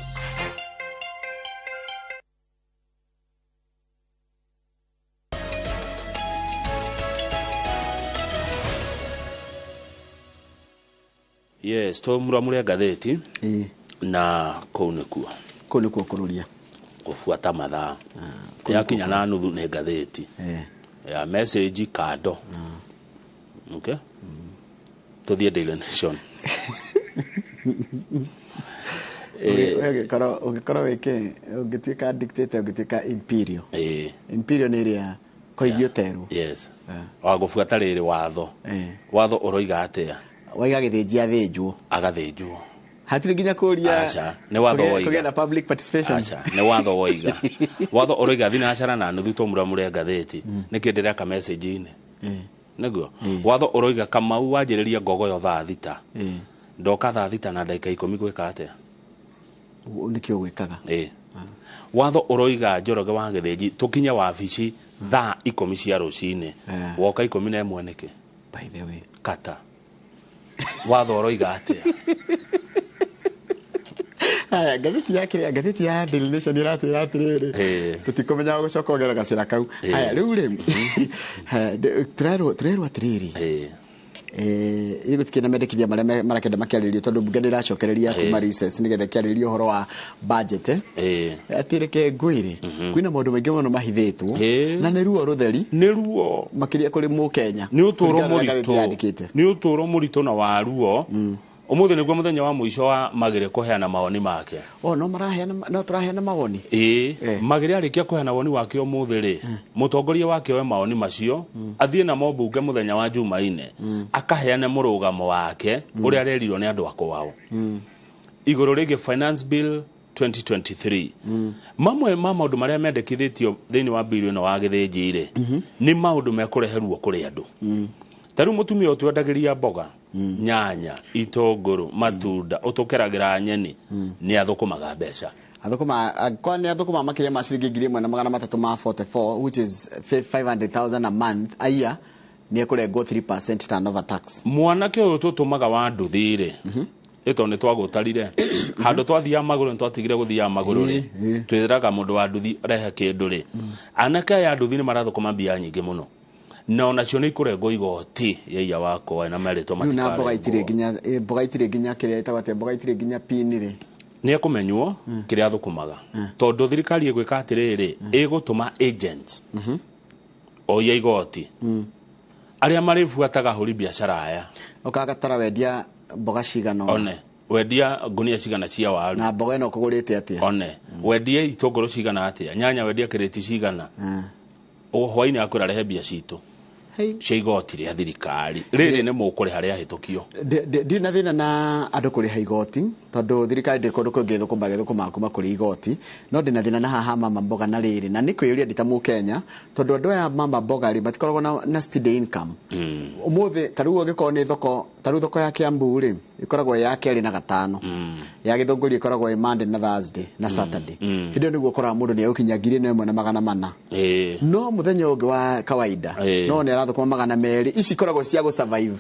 Yes, to muramure ngathĩti na kũu nĩkuo. Kũu nĩkuo kũrũria. Kũbuata mathaa. Yakinya na nuthu nĩ ngathĩti. Ya message kando. Okay? Tũthiĩ Daily Nation. Ũngĩkorwo wĩke ũngĩtuĩka dictator, ũngĩtuĩka imperial. Imperial nĩ ĩrĩa koigi ũterwo. Yes. Wa gũbuata rĩrĩ watho. Watho ũroiga atĩa? Waiga gĩthĩnji athĩnjwo. Agathĩnjwo. Hatirĩ nginya kũria. Aca, nĩ watho woiga. Kũgĩa na public participation. Aca, nĩ watho woiga. Watho ũroiga thinacara na nuthu tũmuramure ngathĩti. Nĩkĩ ndĩreka message-inĩ? Nĩguo. Watho ũroiga Kamau wanjĩrĩria ngogoyo thaa 6. Ndoka thaa 6 na ndagĩka 10 gwĩka atĩa? Nĩkĩo gwĩkaga. Watho ũroiga Njoroge wa Gĩthĩnji tũkinye wabici thaa 10 cia rũcinĩ. Woka 11 nĩkĩ? By the way. Kata. Watho ũroiga atĩa? Haya, ngathĩti ya kĩrĩa, ngathĩti ya Daily Nation ĩratwĩra atĩrĩrĩ, tũtikũmenya gũcoka ogera gacĩra kau. Haya, rĩu rĩ, tũrerwo atĩrĩrĩ, gũtikĩrĩ na mendekithia marĩa marakenda makĩarĩrĩrio tondũ mbunge nĩ ĩracokereria kuma recess nĩgetha ĩkĩarĩrĩrie ũhoro wa budget. Atĩ reke ngwĩre, kwĩna maũndũ maingĩ mũno mahithĩtwo na nĩ ruo rũtheri, nĩ ruo makĩria kũrĩ mũkenya. Nĩ ũtũũro mũritũ, nĩ ũtũũro mũritũ na wa ruo. Ũmũthĩ nĩguo mũthenya wa mũico wa Magĩrĩ kũheana mawoni make. No maraheana, no tũraheana mawoni. Magĩrĩ arĩkia kũheana woni wake ũmũthĩ rĩ, mũtongoria wake oe mawoni macio, athiĩ namo mbunge mũthenya wa Jumaine, akaheane mũrũgamo wake ũrĩa arerirwo nĩ andũ a kwao. Igũrũ rĩgiĩ Finance Bill 2023. Mamwe ma maũndũ marĩa mendekithĩtio thĩinĩ wa bill ĩno wa Gĩthĩnji rĩ, nĩ maũndũ mekũrehe ruo kũrĩ andũ. Ta rĩu mũtumia ũtwendagĩria mboga, nyanya, itũngũrũ, matunda, ũtũkeragĩra nyeni, nĩ athũkũmaga mbeca. Athũkũma, kwa nĩ athũkũma makĩria ma ciringi 1,344, which is 500,000 a month, a year, nĩ ekũrengwo 3% turnover tax. Mwanake ũyũ tũtũmaga wa nduthi rĩ, ĩto nĩ twagũtarire, handũ twathiaga magũrũ nĩ twatigire gũthiaga magũrũ rĩ, twĩraga mũndũ wa nduthi rehe kĩndũ rĩ. Anake aya a nduthi nĩ marathũkũma mbia nyingĩ mũno. Na onacio nĩ ikũrengwo igoti ya wakwa na merĩtwo matikarengwo. Na mboga itirĩ nginya, mboga itirĩ nginya kĩrĩa ĩtagwo atĩa, mboga itirĩ nginya pin rĩ. Nĩ ekũmenywo kĩrĩa athũkũmaga. Tondũ thirikari ĩgwĩka atĩrĩrĩ, ĩgũtũma agents oya igoti. Arĩa marĩbuataga ahũri biacara aya. Ũkagatara wendia mboga cigana ũna. One. Wendia ngunia cigana cia waru. Na mboga ĩno ũkũgũrĩte atĩa? One. Wendia itũngũrũ cigana atĩa? Nyanya wendia kĩrĩti cigana? Hwainĩ akwĩra rehe mbia citũ. Cia igoti rĩa thirikari rĩrĩ nĩ mũkũrĩha rĩahĩtũkio. Ndirĩ na thĩna na andũ kũrĩha igoti tondũ thirikari ndĩrĩ kũndũ kũngĩ ĩthũkũmaga ĩthũkũmaga kuma kũrĩ igoti, no ndĩna thĩna na haha mama mboga na rĩrĩ, na nĩ kwĩyũria ndĩ ta mũkenya tondũ andũ aya mama mboga rĩ matikoragwo na steady income. Ũmũthĩ ta rĩu ũngĩkorwo nĩ thoko, ta rĩu thoko ya Kiambu rĩ ĩkoragwo ya kerĩ na gatano, ya Gĩthũngũri ĩkoragwo ĩ Monday na Thursday na Saturday. Hĩndĩ ĩyo nĩguo ũkoraga mũndũ nĩ egũkinya 1,400, no mũthenya ũngĩ wa kawaida no nĩ arathũkũma 200. Ici ikoragwo cia gũ survive.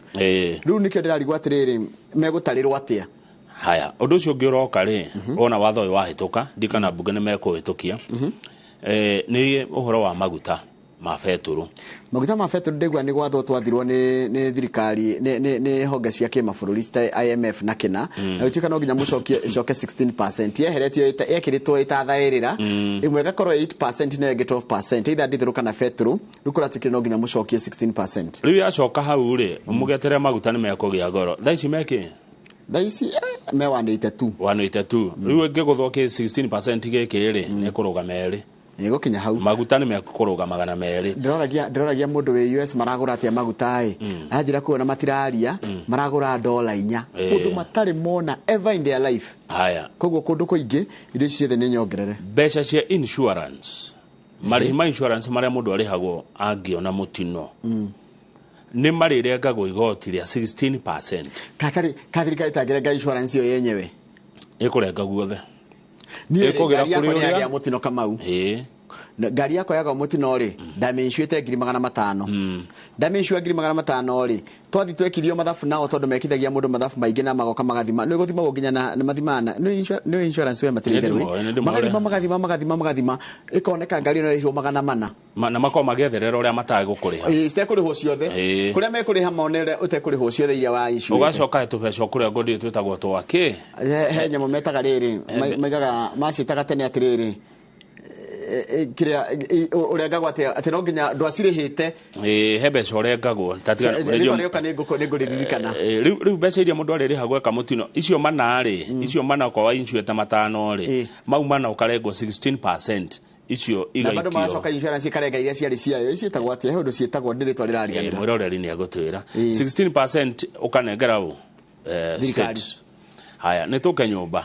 Rĩu nĩkĩo ndĩrarigwo atĩrĩrĩ, megũtarĩrwo atĩa? Haya, ũndũ ũcio ũngĩ ũroka rĩ, wona watho ũyũ wahĩtũka, ndikana mbunge nĩ mekũhĩtũkia, nĩ ũhoro wa maguta ma betũrũ. Maguta ma betũrũ ndĩgua nĩ gwathwo twathirwo nĩ thirikari, nĩ honge cia kĩmabũrũri ta IMF na kĩna, na gũtuĩka no nginya mũcokie ĩcoke 16%, yeheretio yekĩrĩtwo ĩtathaĩrĩra, ĩmwe ĩgakorwo 8% na ĩngĩ 12%, either ndithũrũ kana betũrũ, rĩu kũratuĩkire no nginya mũcokie 16%. Rĩu yacoka hau rĩ, mũgetere maguta nĩ mekũgĩa goro. Thaa ici mekĩ? Thaa ici me 182. 182. Rĩu ĩngĩgũthwo kĩ 16% gĩkĩ rĩ, nĩ kũrũga merĩ. Ĩgũkinya hau. Maguta nĩ mekũrũga 200. Ndĩroragia mũndũ wĩ US maragũra atĩa maguta ĩ, anjĩra kuona matiraria, maragũra $4, ũndũ matarĩ mona ever in their life. Haya. Koguo kũndũ kũingĩ indo ici ciothe nĩ nyongerere. Mbeca cia insurance, marĩhi ma insurance marĩa mũndũ arĩhagwo angĩona mũtino, Nĩ marĩrengagwo igoti rĩa 16%. Katarĩ ka thirikari tangĩrenga insurance ĩyo yenyewe. Ĩkũrenga guothe. Niĩ rĩ, Ĩkũgĩra ngari yakwa kũrĩ nĩ ũrĩa- yagĩa mũtino, Kamau. Na ngari yakwa yaga mũtino rĩ, ndamĩincuĩte 500,000. Ndamĩincua 500,000 rĩ, twathi twekirio mathabu nao, tondũ mekithagia mũndũ mathabu maingĩ na magoka magathima, nĩ gũthimagwo nginya na mathimaga nĩ insurance we matirĩ itherũ. Nĩ ndĩmoĩ. Magathima, magathima, magathima, magathima, ĩkoneka ngari ĩno ĩrĩhwo 400. Na makorwo magĩetherera ũrĩa matagũkũrĩha. Ĩĩ, citekũrĩhwo ciothe. Kũrĩa mekũrĩha mone ũrĩa ũtekũrĩhwo ciothe iria wa insuĩte. Ũgacoka tũbeca kũrĩa ngũndĩ twĩtagwo twakĩ. He nyamũ metaga rĩrĩ, maigaga maciĩtaga tene atĩrĩrĩ, kĩrĩa ũrengagwo atĩ no nginya ndwacirĩhĩte. Ĩĩ, he mbeca ũrengagwo. Ta Rĩtwa rĩoka nĩ ngũrĩririkana. Rĩu mbeca iria mũndũ arĩrĩha gweka mũtino icio mana rĩ, icio mana okorwo waincuĩte 500 rĩ, mau mana ũkarengwo 16% icio Na bado igaikio. magacoka insurance ikarenga iria ciarĩ ciayo. Ciĩtagwo atĩa? He ũndũ ciĩtagwo, ndĩ rĩtwa rĩrariganĩra. Mwĩroreri nĩ egũtwĩra. 16% ũkanengera ũ? Thirikari. State. Haya, nĩ tũke nyũmba.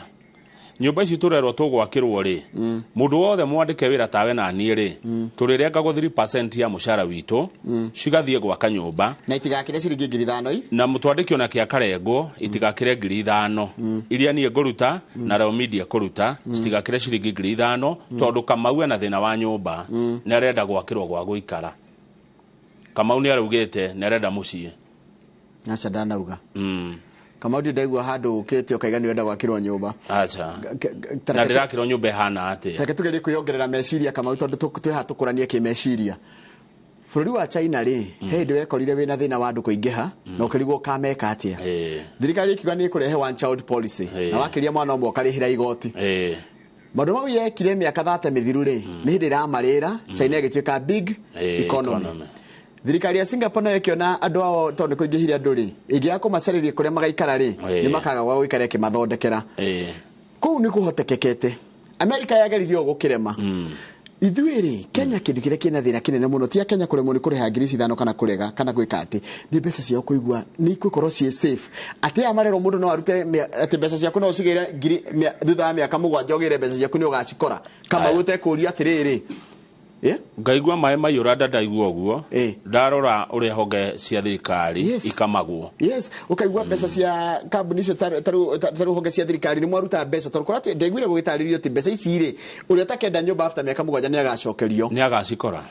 Nyũmba ici tũrerwo tũgwakĩrwo rĩ, mũndũ wothe mwandĩke wĩra tawe na niĩ rĩ, tũrĩrengagwo 3% ya mũcara witũ cigathiĩ gwaka nyũmba. Na itigakĩre ciringi 5,000 i. Na mũtwandĩki ona kĩa karengwo itigakĩre 5,000 iria niĩ ngũruta na Royal Media kũruta, citigakĩre ciringi 5,000, tondũ Kamau ena thĩna wa nyũmba, nĩ arenda gwakĩrwo gwa gũikara. Kamau nĩ araugĩte nĩ arenda mũciĩ. Aca, ndanauga. Kamau, ndĩ ndaigua handũ ũkĩte ũkaiga nĩ ũrenda gwakĩrwo nyũmba. Aca, na ndĩrakĩrwo nyũmba ĩhana atĩa? Reke tugerie kwĩyongerera meciria, Kamau, tondũ twĩ haha tũkũranie kĩmeciria. Bũrũri wa China rĩ, he hĩndĩ wekorire wĩna thĩna wa andũ kũingĩha na ũkĩrigwo ũkameka atĩa. Thirikari ĩkiuga nĩ ĩkũrehe one child policy, na wakĩria mwana ũmwe ũkarĩhĩra igoti. Maũndũ mau yekire mĩaka 30 mĩthiru rĩ, nĩ hĩndĩ ĩramarĩra China ĩgĩtuĩka big economy. Economy. Thirikari ya Singapore nayo ĩkĩona andũ ao, tondũ nĩ kũingĩhire andũ rĩ, ĩngĩaga kũmacarĩria kũrĩa magaikara rĩ, nĩ makaga gwa gũikara, ĩkĩmathondekera. Kũu nĩ kũhotekekete. America yageririe ũũ gũkĩrema. Ithuĩ rĩ, Kenya, kĩndũ kĩrĩa kĩna thĩna kĩnene mũno ti a Kenya kũremwo nĩ kũrĩha 5,000 kana kũrega kana gwĩka atĩ nĩ mbeca ciao kũigua nĩ igũkorwo ciĩ safe, atĩ aya marerwo mũndũ no arute atĩ mbeca ciaku no ũcigĩre thutha wa mĩaka 7 ũgĩre mbeca ciaku nĩ ũgacikora, kama Aya. ũtekũria atĩrĩrĩ. Ngaigua maĩ maiyũra nda ndaigua ũguo ndarora ũrĩa honge cia thirikari ikamagwo. Yes, ũkaigua mbeca cia kambuni icio, ta rĩu honge cia thirikari nĩ mwaruta mbeca, tondũ kũrĩa ndaiguire gũgĩtarĩrio atĩ mbeca ici rĩ, ũrĩa ũtakenda nyũmba after mĩaka 7 nĩ agacokerio. Nĩ agacikora.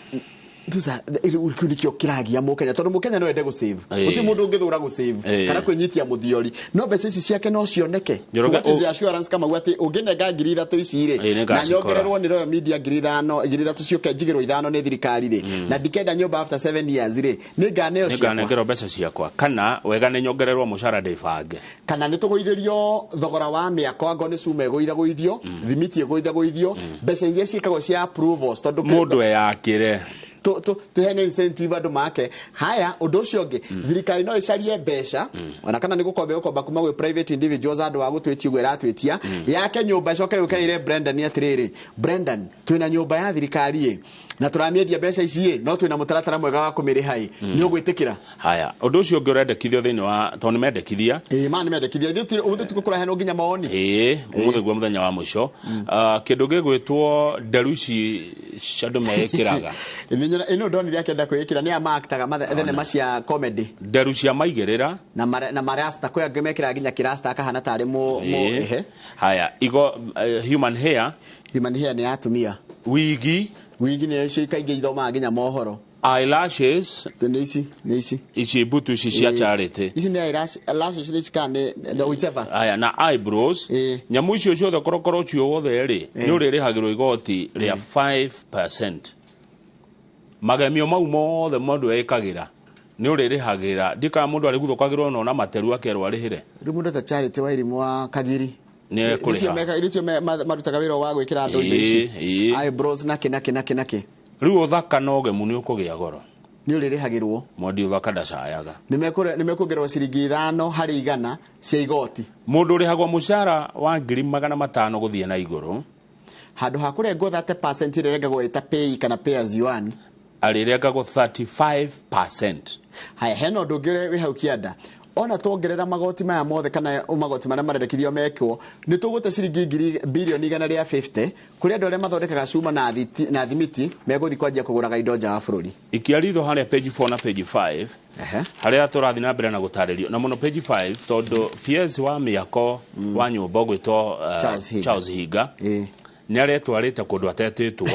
Thuca rĩu kĩu nĩkĩo kĩragia mũkenya, tondũ mũkenya no ende gũsave. Gũtirĩ mũndũ ũngĩthũra gũsave kana kwĩnyitia mũthiori, no mbeca ici ciake no cioneke. Njoroge. What is the assurance, kama atĩ ũngĩnenga 3,000 ici rĩ, Nĩ na ngacikora. nyongererwo nĩ Royal Media 5,000, 3,000 ciũke njigĩrwo 5 nĩ thirikari rĩ, na ndikenda nyũmba after 7 years rĩ, nĩ nganeo Nĩ ciakwa. nganengerwo mbeca ciakwa, kana wega nĩ nyongererwo mũcara ndĩbange. Kana nĩ tũgũithĩrio thogora wa mĩako, angorwo nĩ cuma ĩgũithagũithio, thimiti ĩgũithagũithio, mbeca iria ciĩkagwo cia approvals, tondũ Mũndũ eyakĩre. Tuheane incentive andũ make. Haya, ũndũ ũcio ũngĩ, thirikari no ĩcarie mbeca, ona kana nĩ gũkomba ĩgũkomba kuma gwĩ private individuals, andũ a gũtwĩtia ũguo ĩratwĩtia, yake nyũmba, ĩcoke yũke ĩre Brendan atĩrĩrĩ, "Brendan, twĩna nyũmba ya thirikari ĩ, na tũramĩendia mbeca ici ĩ, no twĩna mũtaratara mwega wa kũmĩrĩha ĩ, nĩ ũgwĩtĩkĩra?" Haya, ũndũ ũcio ũngĩ ũrendekithio thĩinĩ wa, tondũ nĩ mendekithia. Ĩ ma nĩ mendekithia. Ithuĩ tikuo kũraheanwo nginya mawoni. Ĩĩ, ũmũthĩ guo mũthenya wa mũico. Ah, kĩndũ gĩgwĩtwo nderu ici cia andũ meĩkĩraga. Ĩno ndonire akĩenda kwĩĩkĩra nĩ amaktaga thenema cia comedy. Nderu cia maigĩrĩra. Na marasta, kwĩ angĩ mekĩraga nginya kĩrasta akahana tarĩ mũ. Ehe. Haya, igo human hair. Human hair nĩ ya atumia. Wigi. Wigi nĩ icio kaingĩ ithomaga nginya mohoro. Eyelashes. Nĩ ici, nĩ ici. Ici mbutu ici cia charity. Ici nĩ eyelashes ici kana nĩ whichever. Haya, na eyebrows, nyamũ icio ciothe, korokoro ũcio wothe rĩ, nĩ ũrĩrĩhagĩrwo igoti rĩa 5%. Magemio mau mothe mũndũ ekagĩra nĩ ũrĩrĩhagĩra, ndikaga mũndũ arĩguthũkagĩrwo no na materu akerwo arĩhĩre. Rĩu mũndũ ta Charity wa Irimũ wa Kagiri Nĩ ekũrĩha. Nĩcio marutaga wĩra wa gwĩkĩra andũ indo ici, eyebrows nakĩ nakĩ nakĩ nakĩ. Rĩu ũthaka na ũgemu nĩ ũkũgĩa goro. Nĩ ũrĩrĩhagĩrwo. Mwendi ũthaka ndacayaga. Nĩ mekuongererwo ciringi 5 harĩ igana cia igoti. Mũndũ ũrĩhagwo mũcara wa 500,000 gũthiĩ na igũrũ, handũ ha kũrengwo 30% ĩrĩa ĩrengagwo ĩta pay kana pay as you earn, arĩrengagwo 35%. Haya, hena ũndũ ũngĩ ũrĩa wĩ hau kĩanda. Ona tuongerera magoti maya mothe kana magoti marĩa marendekithio mekwo, nĩ tũgũte ciringi ngiri bilioni 150 kũrĩ andũ arĩa mathondekaga cuma na na thimiti megũthiĩ kwanjia kũgũraga indo nja wa bũrũri. Ikia ritho harĩa page 4 na page 5 harĩa tũrathiĩ na mbere na gũtarĩrio, na mũno page 5 tondũ PS wa mĩako wa nyũmba ũgwĩtwo Charles Higa. Charles Higa nĩ aretwarĩte kũndũ atetĩtwo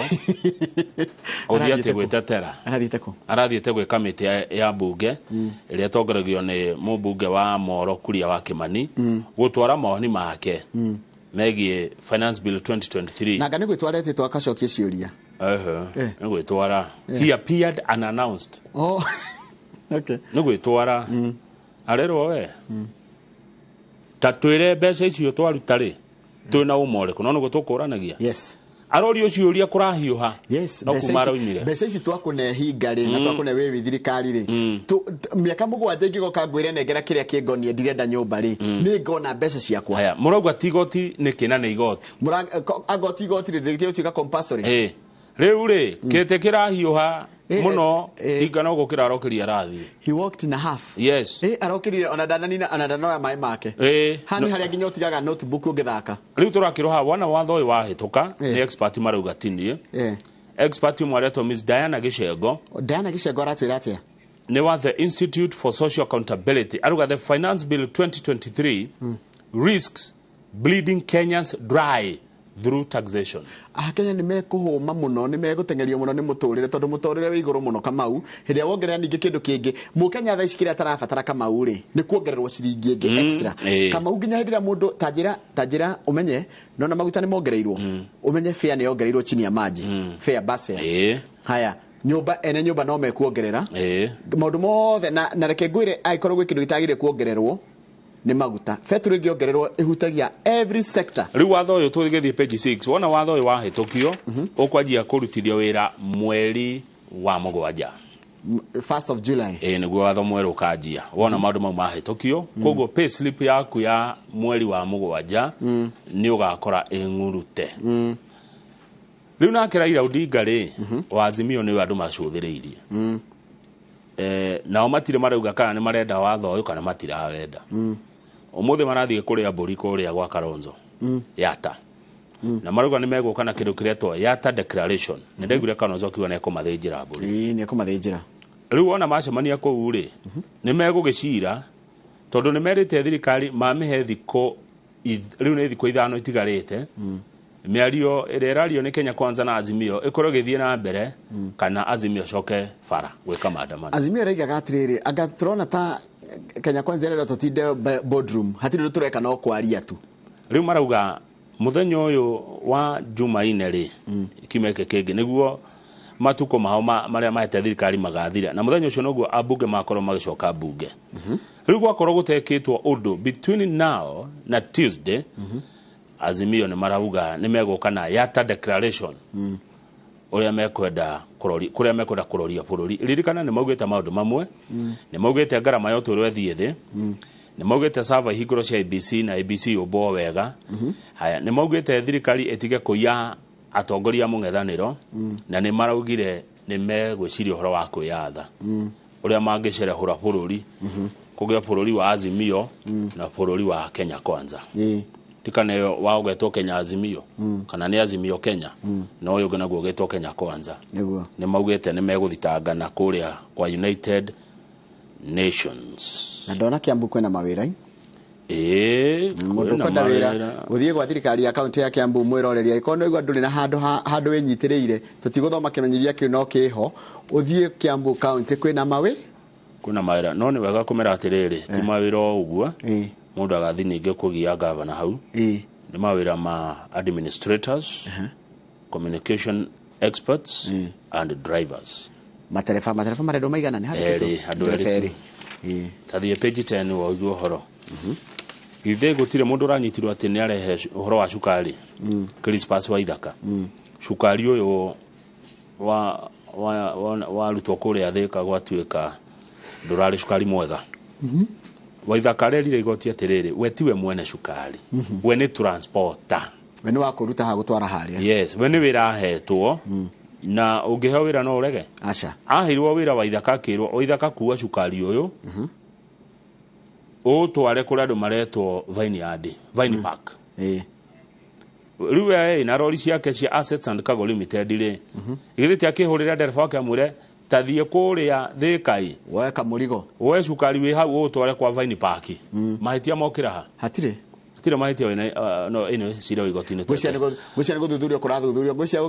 ũthiĩ atĩ gwĩtetera. Arathiĩte kũ? Arathiĩte gwĩ kamĩtĩ ya mbunge ĩrĩa ĩtongoragio nĩ mũmbunge wa Moro Kuria wa Kimani gũtwara mawoni make megiĩ Finance Bill 2023. Na nga nĩ gwĩtwara etĩtwo akacokia ciũria? Ehe, nĩ gwĩtwara. He appeared unannounced. Oh, okay. Nĩ gwĩtwara arerwo, we ta twĩre mbeca icio twaruta rĩ twĩna ũma ũrĩkũ, no nĩguo tũkũranagia. Arorio ciũria kũrahiũha. No kuma araumire. Mbeca ici twakũne hinga rĩ na twakũne wĩ wĩ thirikari rĩ, mĩaka 7 ingĩgoka ngwĩre nengera kĩrĩa kĩngonie ndirenda nyũmba rĩ, nĩ ngona mbeca ciakwa. Haya, mũrauga ti igoti nĩkĩ na nĩ igoti? Agoti igoti rĩ rĩgĩtuĩka compulsory. Ĩ, rĩu rĩ kĩtĩ kĩrahiũha mũno hinga no gũkĩra arokĩria arathiĩ. He walked in a half. Yes. Arokĩrire ona ndananina ona ndanoya maĩ make. Haha nĩ harĩa nginya ũtigaga notebook ũngĩthaka. Rĩu tũrakĩrwo wona watho ũyũ wahĩtũka nĩ expert marauga tinie. Expert ũmwe aretwo Miss Diana Gĩcengo. Diana Gĩcengo aratwĩra atĩa? Nĩ wa the Institute for Social Accountability. Aruga the Finance Bill 2023 risks bleeding Kenyans dry through taxation. Akenya nĩ mekũhũma mũno, nĩ megũteng'erio mũno nĩ mũtũrĩre tondũ mũtũrĩre wĩ igũrũ mũno Kamau. Hĩndĩ ĩrĩa wongerera ningĩ kĩndũ kĩngĩ, mũkenya thaa ici kĩrĩa atarabatara Kamau rĩ nĩ kuongererwo ciringi ĩngĩ extra. Kamau nginya hĩndĩ ĩrĩa mũndũ ta njĩra ũmenye nona maguta nĩ mongereirwo, ũmenye fare nĩ yongereirwo chini ya maji, fare bus fare. Haya, nyũmba ene nyũmba no mekuongerera maũndũ mothe na reke ngwĩre angĩkorwo gwĩ kĩndũ gĩtagĩrĩire kuongererwo nĩ maguta, betũrũ ĩngĩongererwo ĩhutagia every sector. Rĩu watho ũyũ tũgĩthiĩ page 6 wona watho ũyũ wahĩtũkio ũkwanjia kũrutithio wĩra mweri wa 7, 1st of July. Ĩ, nĩguo watho mwerũ ũkanjia wona maũndũ mau mahĩtũkio. Koguo pay slip yaku ya mweri wa 7 nĩ ũgakora ĩng'urute. Rĩu nake Raila Odinga rĩ wa Azimio nĩwe andũ macũthĩrĩirie. Nao matirĩ marauga kana nĩ marenda watho ũyũ kana matirawenda. Ũmũthĩ marathiĩ kũrĩa mbũri kũrĩa gwa Kalonzo Yata, na marauga nĩ megũka na kĩndũ kĩretwo Yata Declaration. Nĩ ndaiguire Kalonzo akiuga nĩ ekũmathĩnjĩra mbũri. Ĩĩ, nĩ ekũmathĩnjĩra. Rĩu wona macemania kũu rĩ nĩ megũgĩcira tondũ nĩ merĩte thirikari mamĩhe thikũ rĩu nĩ thikũ 5 itigarĩte mĩario ĩrĩa ĩrario nĩ Kenya Kwanza na Azimio ĩkorwo ĩgĩthiĩ na mbere kana Azimio coke bara gwĩka maandamano. Azimio ĩraigaga atĩrĩrĩ, anga tũrona ta Kenya Kwanza ĩrenda tũtinde boardroom, hatirĩ ũndũ tũreka no kwaria tu. Rĩu marauga mũthenya ũyũ wa Jumaine rĩ kiumia gĩkĩ kĩngĩ nĩguo matukũ mao marĩa mahete thirikari magathira, na mũthenya ũcio noguo ambunge makorwo magĩcoka mbunge. Rĩu gwakorwo gũtekĩtwo ũndũ between now na Tuesday, Azimio nĩ marauga nĩ megũka na Yata Declaration ũrĩa mekwenda kũrori kũrĩa mekwenda kũroria bũrũri. Ririkana nĩ maugĩte maũndũ mamwe, nĩ maugĩte ngarama ya ũtũũro ĩthiĩ thĩ, nĩ maugĩte server ihingũrwo cia ABC na ABC yũmbwo wega. Haya, nĩ maugĩte thirikari ĩtige kũiya atongoria a mũng'ethanĩro, na nĩ maraugire nĩ megwĩciria ũhoro wa kwĩyatha ũrĩa mangĩcerehũra bũrũri kũgĩa bũrũri wa Azimio na bũrũri wa Kenya Kwanza. Tikane wa ũgetwo Kenya Azimio kana nĩ Azimio Kenya, no ũyũ ũngĩ naguo ũgetwo Kenya Kwanza. Nĩguo nĩ maugĩte nĩ megũthitangana kũrĩa kwa United Nations. Na ndona Kiambu kwĩna mawĩra. Ĩĩ, Mũndũ ũkwenda wĩra gũthiĩ gwa thirikari ya kaunti ya Kiambu mwĩroreria ĩkorwo nĩ ũigua ndũrĩ na handũ wĩnyitĩrĩire, tũtigũthoma kĩmenyithia kĩu no kĩho, ũthiĩ Kiambu kaunti kwĩna kwĩna mawĩra. No nĩ wega kũmera atĩrĩrĩ, ti mawĩra o ũguo mũndũ agathiĩ ningĩ kũgia gavana hau. Nĩ mawĩra ma administrators, communication experts and drivers. Matereba marendwo maigana nĩ handĩkĩtwo andũ erĩ. Tathiĩ page 10 woigue ũhoro. Githĩ gũtirĩ mũndũ ũranyitirwo atĩ nĩ arehe ũhoro wa cukari. Crispus wa Ithaka. Cukari ũyũ wa warutwo kũrĩa Thĩka gwatuĩka ndũrarĩ cukari mwega. Waithaka arerire igoti atĩrĩrĩ, we tiwe mwene cukari, we nĩ transporter, we nĩ wa kũruta ha gũtwara harĩa. Yes, we nĩ wĩra ahetwo na ũngĩheo wĩra no ũrege. Aca. Aheirwo wĩra Waithaka akĩrwo Waithaka kuua cukari ũyũ Ũtware kũrĩa andũ maretwo Vineyard, Vine Park. Rĩu we na rori ciake cia Assets and Cargo Limited rĩ, githĩ ti akĩhũrĩra ndereba wake amwĩre ta thiĩ kũrĩa Thĩkai, woe kamũrigo, woe cukari wĩ hau ũtware kwa Vine Park. Mahĩtia mokĩra ha? Hatirĩ. Hatirĩ mahĩtia wĩna no ĩno cira wa igoti-inĩ. Ngwĩciria nĩ gũthuthurio kũrathuthurio, ngwĩciria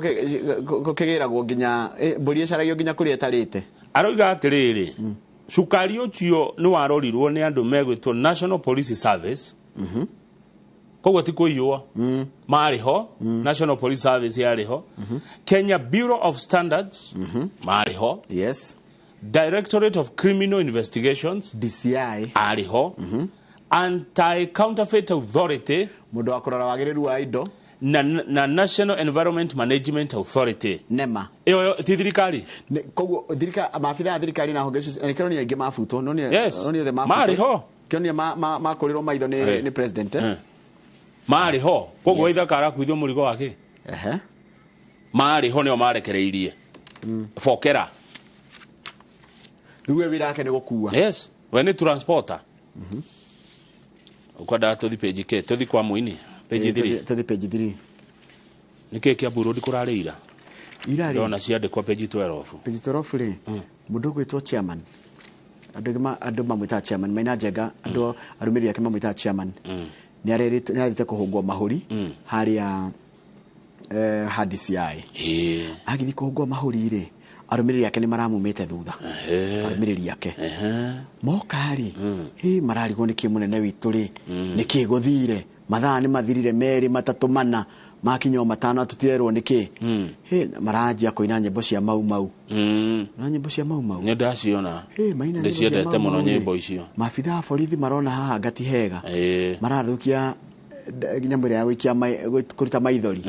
gũkĩgĩragwo nginya mbũri ĩcaragio nginya kũrĩa ĩtarĩte. Aroiga atĩrĩrĩ, cukari ũcio nĩ warorirwo nĩ andũ megwĩtwo National Police Service. Koguo ti kũiywo, marĩ ho. National Police Service yarĩ ho, Kenya Bureau of Standards marĩ ho, yes, Directorate of Criminal Investigations DCI arĩ ho, Anti Counterfeit Authority, mũndũ wa kũrora wagĩrĩru wa indo, na National Environment Management Authority, NEMA. Ĩyo ti thirikari. Koguo thirikari, maabitha a thirikari na honge icio nĩkĩo nĩ aingĩ mabutwo, no nĩ Yes. no nĩ othe mabutwo. Marĩ ho. Kĩo nĩ makũrĩrwo maitho nĩ president. Marĩ ho. Koguo Yes. ithaka arakuithio mũrigo wake. Marĩ ho nĩo marekereirie bokera. Rĩu we wĩra wake nĩ gũkua. Yes, we nĩ transporter. Ukwendaga tũthi page kĩ? Tũthi kwa mũini page 3. Tũthi page 3. Nĩ kĩ kĩa Burudi kũrarĩ ira? Ira rĩ? Ndona ciandĩkwo page 12. Page 12 rĩ, mũndũ ũgwĩtwo chairman, andũ mamwĩtaga chairman Maina Njenga, andũ arũmĩrĩri ake mamwĩtaga chairman, nĩ arerĩtwo nĩ arathiĩte kũhũngwo mahũri harĩa ha DCI. Agĩthiĩ kũhũngwo mahũri rĩ, arũmĩrĩri ake nĩ maramumĩte thutha. Arũmĩrĩri ake moka rĩ, hĩ, mararigwo nĩkĩ mũnene witũ rĩ, nĩkĩ gũthire mathaa nĩ mathirire merĩ matatũ mana makinya o matano tũtirerwo nĩkĩ. Hĩ, maranjia kũina nyĩmbo cia Mau Mau. Na nyĩmbo cia Mau Mau Nĩ ndaciona. Hĩ, maina nyĩmbo cia Ndĩciendete Mau mũno Mau rĩ. nyĩmbo icio. Maabitha a borithi marona haha ngati hega, marathũkia nyamũ ĩrĩa ya gũikia kũruta maithori,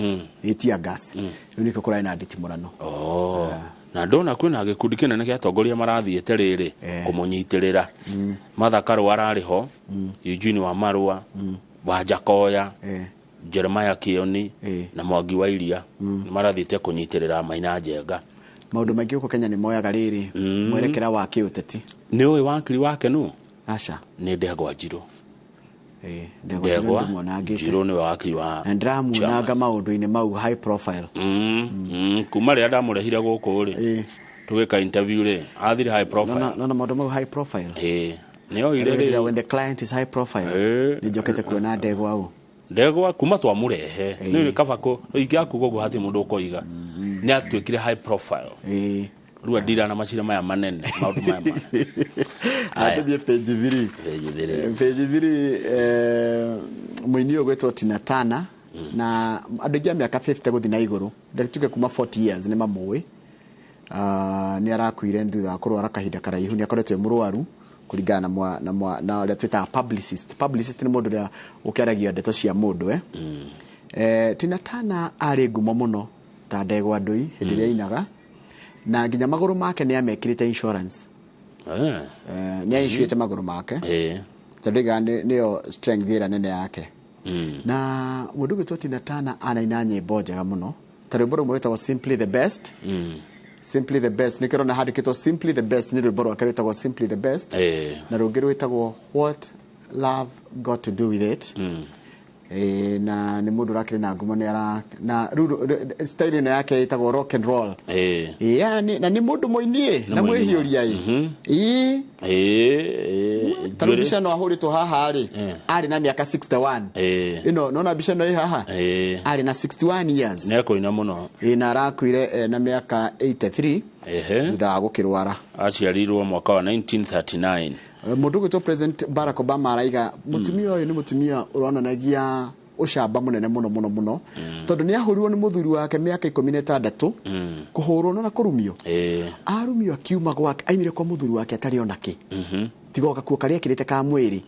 nĩ tear gas. Rĩu nĩkĩo kũrarĩ na nditimũrano. Oh. Na ndona kwĩna gĩkundi kĩnene kĩa atongoria marathiĩte rĩrĩ kũmũnyitĩrĩra. Martha Karũa ararĩ ho, Eugene wa Marũa, Wanjakoya, Jeremiah Kĩoni na Mwangi wa Iria nĩ marathiĩte kũnyitĩrĩra Maina Njenga. Maũndũ maingĩ gũkũ Kenya nĩ moyaga rĩrĩ mwerekera wa kĩũteti. Nĩ ũĩ wakiri wake nũ? Aca. Nĩ Ndegwa Njirũ. Ndegwa Njirũ Ndegwa ndĩmuonangĩte. Njirũ nĩwe wakiri wa Na ndĩramuonanga maũndũ-inĩ mau high profile. Kuma rĩrĩa ndamũrehire gũkũ rĩ, tũgĩka interview rĩ, athire high profile. Nona maũndũ mau high profile. Nĩ oire Rĩrĩa rĩ when the client is high profile, nĩ njokete kuona Ndegwa ũ. Ndegwa kuma twamũrehe nĩ kaba kũ ingĩakuga ũguo hatirĩ mũndũ ũkoiga nĩ atuĩkire high profile. Rĩu andira na macira maya manene, maũndũ maya manene. Aya. Tũthiĩ page 3. Page 3. Page 3, mũini ũyũ ũgwĩtwo Tina Turner, na andũ aingĩ a mĩaka 50 gũthiĩ na igũrũ, tuge kuma 40 years nĩ mamũĩ. Nĩ arakuire thutha wa kũrwara kahinda karaihu, nĩ akoretwo e mũrwaru kũringana na ũrĩa twĩtaga publicist. Publicist nĩ mũndũ ũrĩa ũkĩaragia ndeto cia mũndũ. Tina Turner arĩ ngumo mũno ta Ndegwa Ndũi hĩndĩ ĩrĩa ainaga, na nginya magũrũ make nĩ amekĩrĩte insurance. Nĩ ainsurĩte magũrũ make tondũ aigaga nĩyo strength ĩrĩa nene yake. Na mũndũ ũgwĩtwo Tina Turner anaina nyĩmbo njega mũno, ta rwĩmbo rũmwe rwĩtagwo Simply the Best. Simply the Best, nĩkĩo ũrona handĩkĩtwo Simply the Best, nĩ rwĩmbo rwake rwĩtagwo Simply the Best. Na rũngĩ rwĩtagwo What Love Got to Do with It. Na nĩ mũndũ ũrakĩrĩ na ngumo, nĩ ara na rĩu style ĩno yake ĩtagwo rock and roll. Yani, na nĩ mũndũ mũinie Nĩ na mũini. mwĩhiũria ĩ. Ta rĩu mbica ĩno ahũrĩtwo haha rĩ, arĩ na mĩaka 61. Ĩno nona mbica ĩno ĩ haha, arĩ na 61 years. Nĩ ekũina mũno. Na arakuire na mĩaka 83 thutha wa gũkĩrwara. Aciarirwo mwaka wa 1939. Mũndũ ũgwĩtwo President Barack Obama araiga mũtumia ũyũ nĩ mũtumia ũronanagia ũcamba mũnene mũno mũno mũno, tondũ nĩ ahũrirwo nĩ mũthuri wake mĩaka 16. Kũhũrwo no na kũrumio, arumio akiuma gwake, aimire kwa mũthuri wake atarĩ ona kĩ, tiga o gakuo karĩa ekĩrĩte ka mwĩrĩ,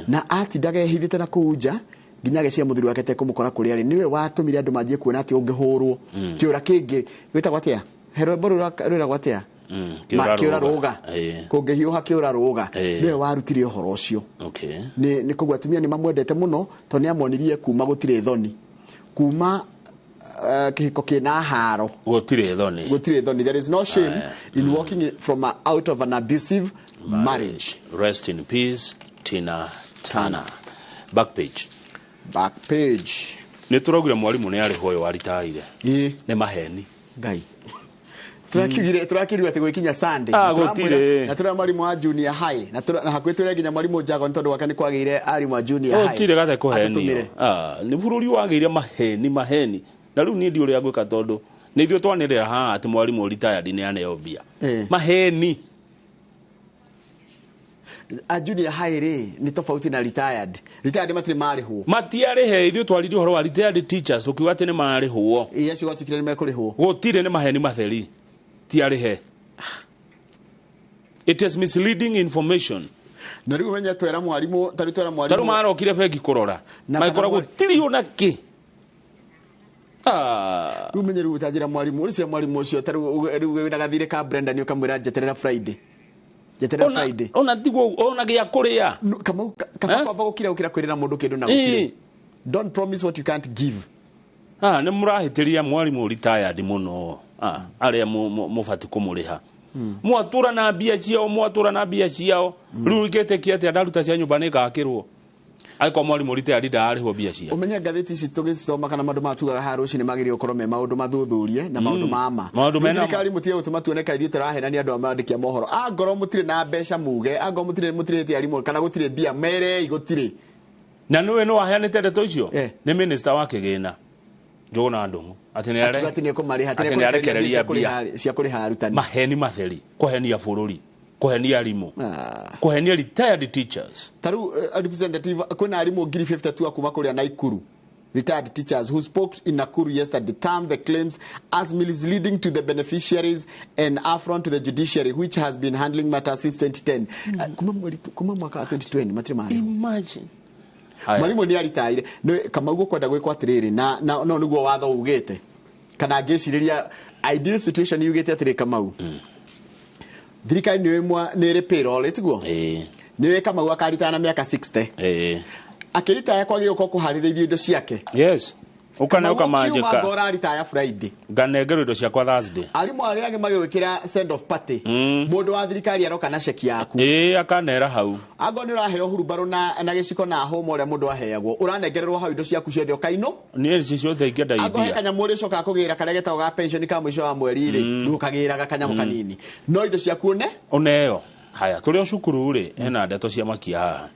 na atindaga ehithĩte na kũu nja nginya agĩciria mũthuri wake tekũmũkora kũrĩa arĩ. Nĩwe watũmire andũ manjie kuona atĩ ũngĩhũrwo kĩũra kĩngĩ gwĩtagwo atĩa, he rwĩmbo rwĩragwo atĩa? Kĩũra rũga, kũngĩhiũha kĩũra rũga. Nĩwe warutire ũhoro ũcio. Nĩ koguo atumia nĩ mamwendete mũno tondũ nĩ amonirie kuma gũtirĩ thoni, kuma kĩhiko kĩna haro Gũtirĩ thoni. Gũtirĩ thoni. There is no shame in walking from out of an abusive marriage. Rest in peace, Tina. Tina Tana. Back page. Back page. Nĩ tũraugire mwarimũ nĩ arĩhwo ũyũ waritaire. Nĩ maheni. Ngai. Tũrakiugire tũrakĩrwo atĩ gwĩkinya Sunday. Ah, gũtirĩ. Na tũra mwarimũ wa junior high na tũra na hakuhĩ tũrĩa nginya mwarimũ Jago nĩ tondũ gwake nĩ kwagĩire arimũ a junior high. Gũtirĩ gate kũhenio. Atũtũmĩre. Ah, nĩ bũrũri wagĩire maheni maheni. Na rĩu niĩ ndiũĩ ũrĩa ngwĩka tondũ nĩ ithuĩ twanĩrĩra haha atĩ mwarimũ retired nĩ aneo mbia. Maheni. A junior high rĩ nĩ tofauti na retired. Retired matirĩ marĩhwo. Matiarĩhe ithuĩ twaririe ũhoro wa retired teachers tũkiuga atĩ nĩ mararĩhwo. Ĩ acio gwatuĩkire nĩ mekũrĩhwo. Gũtirĩ nĩ maheni matheri. Tiarĩhe. It is misleading information. Na rĩu menye twera mwarimũ tarĩu twera mwarimũ. Tarĩu marokire bengi kũrora. Na Magĩkora kana mwari- gũtirĩ ona kĩ. Ah. Rĩu menye rĩu ũtanjĩra mwarimũ ũcio mwarimũ ũcio tarĩu rĩu wĩna gathirĩ ka Brenda nĩ ũkamwĩra njeterera Friday. Njeterera Friday. Ona tiguo ona gĩa kũrĩa. Kamau kaba kwamba gũkira gũkira kwĩrĩra mũndũ kĩndũ na gũtirĩ. Don't promise what you can't give. Ah, nĩ mũrahĩtĩria mwarimũ retired mũno. Ah, arĩa mũbatiĩ kũmũrĩha. Mwatũra na mbia ciao, mwatũra na mbia ciao. Rĩu ingĩtĩkia atĩa ndaruta cia nyũmba nĩ ngakĩrwo. Angĩkorwo mwarimũ retired ndararĩhwo mbia ciao. Ũmenye ngathĩti ici tũgĩcithoma kana maũndũ maya tugaga haha rũcinĩ magĩrĩirwo gũkorwo me maũndũ mathuthurie na maũndũ ma ma. Maũndũ mena ma. Thirikari mũtige gũtũma tuone kaĩ ithuĩ tũrahenania andũ a mandĩki a mohoro. Angorwo mũtirĩ na mbeca muge, angorwo mũtirĩ mũtirĩhĩte arimũ kana gũtirĩ mbia merei gũtirĩ. Na nĩwe nĩ waheanĩte ndeto icio? Nĩ minister wa kĩgĩna. Njũgũna Ndung'u. Atĩ nĩ Akiuga atĩ nĩ ekũmarĩha, atĩ atĩ nĩ nĩ ekũrekereria arekereria mbia mbia. cia kũrĩha arutani. Maheni matheri, kũhenia bũrũri, kũhenia arimũ, kũhenia retired teachers. Ta rĩu representative kwĩna arimũ 52,000 a kuma kũrĩa Naikuru. Retired teachers who spoke in Nakuru yesterday termed the claims as misleading to the beneficiaries and affront to the judiciary, which has been handling matters since 2010. Kuma mweri kuma mwaka wa 2020 matirĩ marĩhwo. Imagine. Mwarimu nĩ aritaire. Nĩ Kamau gũkwenda gwĩkwo atĩrĩrĩ na na no nĩguo watho ugĩte. Kana ngĩcirĩria ideal situation yugĩte atĩrĩ Kamau. Thirikari nĩ ĩmwe nĩ ĩrĩ payroll ĩtiguo? Nĩ ĩĩ Kamau akaritaya na mĩaka 60. Akĩritaya kwagĩrĩirwo gũkorwo kũharĩrĩirio indo ciake. Yes. Ũkane Kamau kiuma ũkamanjĩka. ngora aritaya Friday. Nganengerwo indo ciakwa Thursday. Arimũ arĩa angĩ magĩgwĩkĩra send off party. Mũndũ wa thirikari aroka na ceki yaku. Ĩĩ akanera hau. Angorwo nĩ ũraheo hurumbarũ na gĩciko na hũma ũrĩa mũndũ aheagwo ũranengererwo hau indo ciaku ciothe ũkainũ. Niĩ ici ciothe ingĩenda Angorwo he imbia. kanyamũ ũrĩcokaga kũgĩra karĩa getagwo ga pension ka mũico wa mweri rĩ rĩu ũkagĩraga kanyamũ kanini no indo ciaku une Ũneo. Haya, tũrĩ o cukuru rĩ, hena ndeto cia makia haha.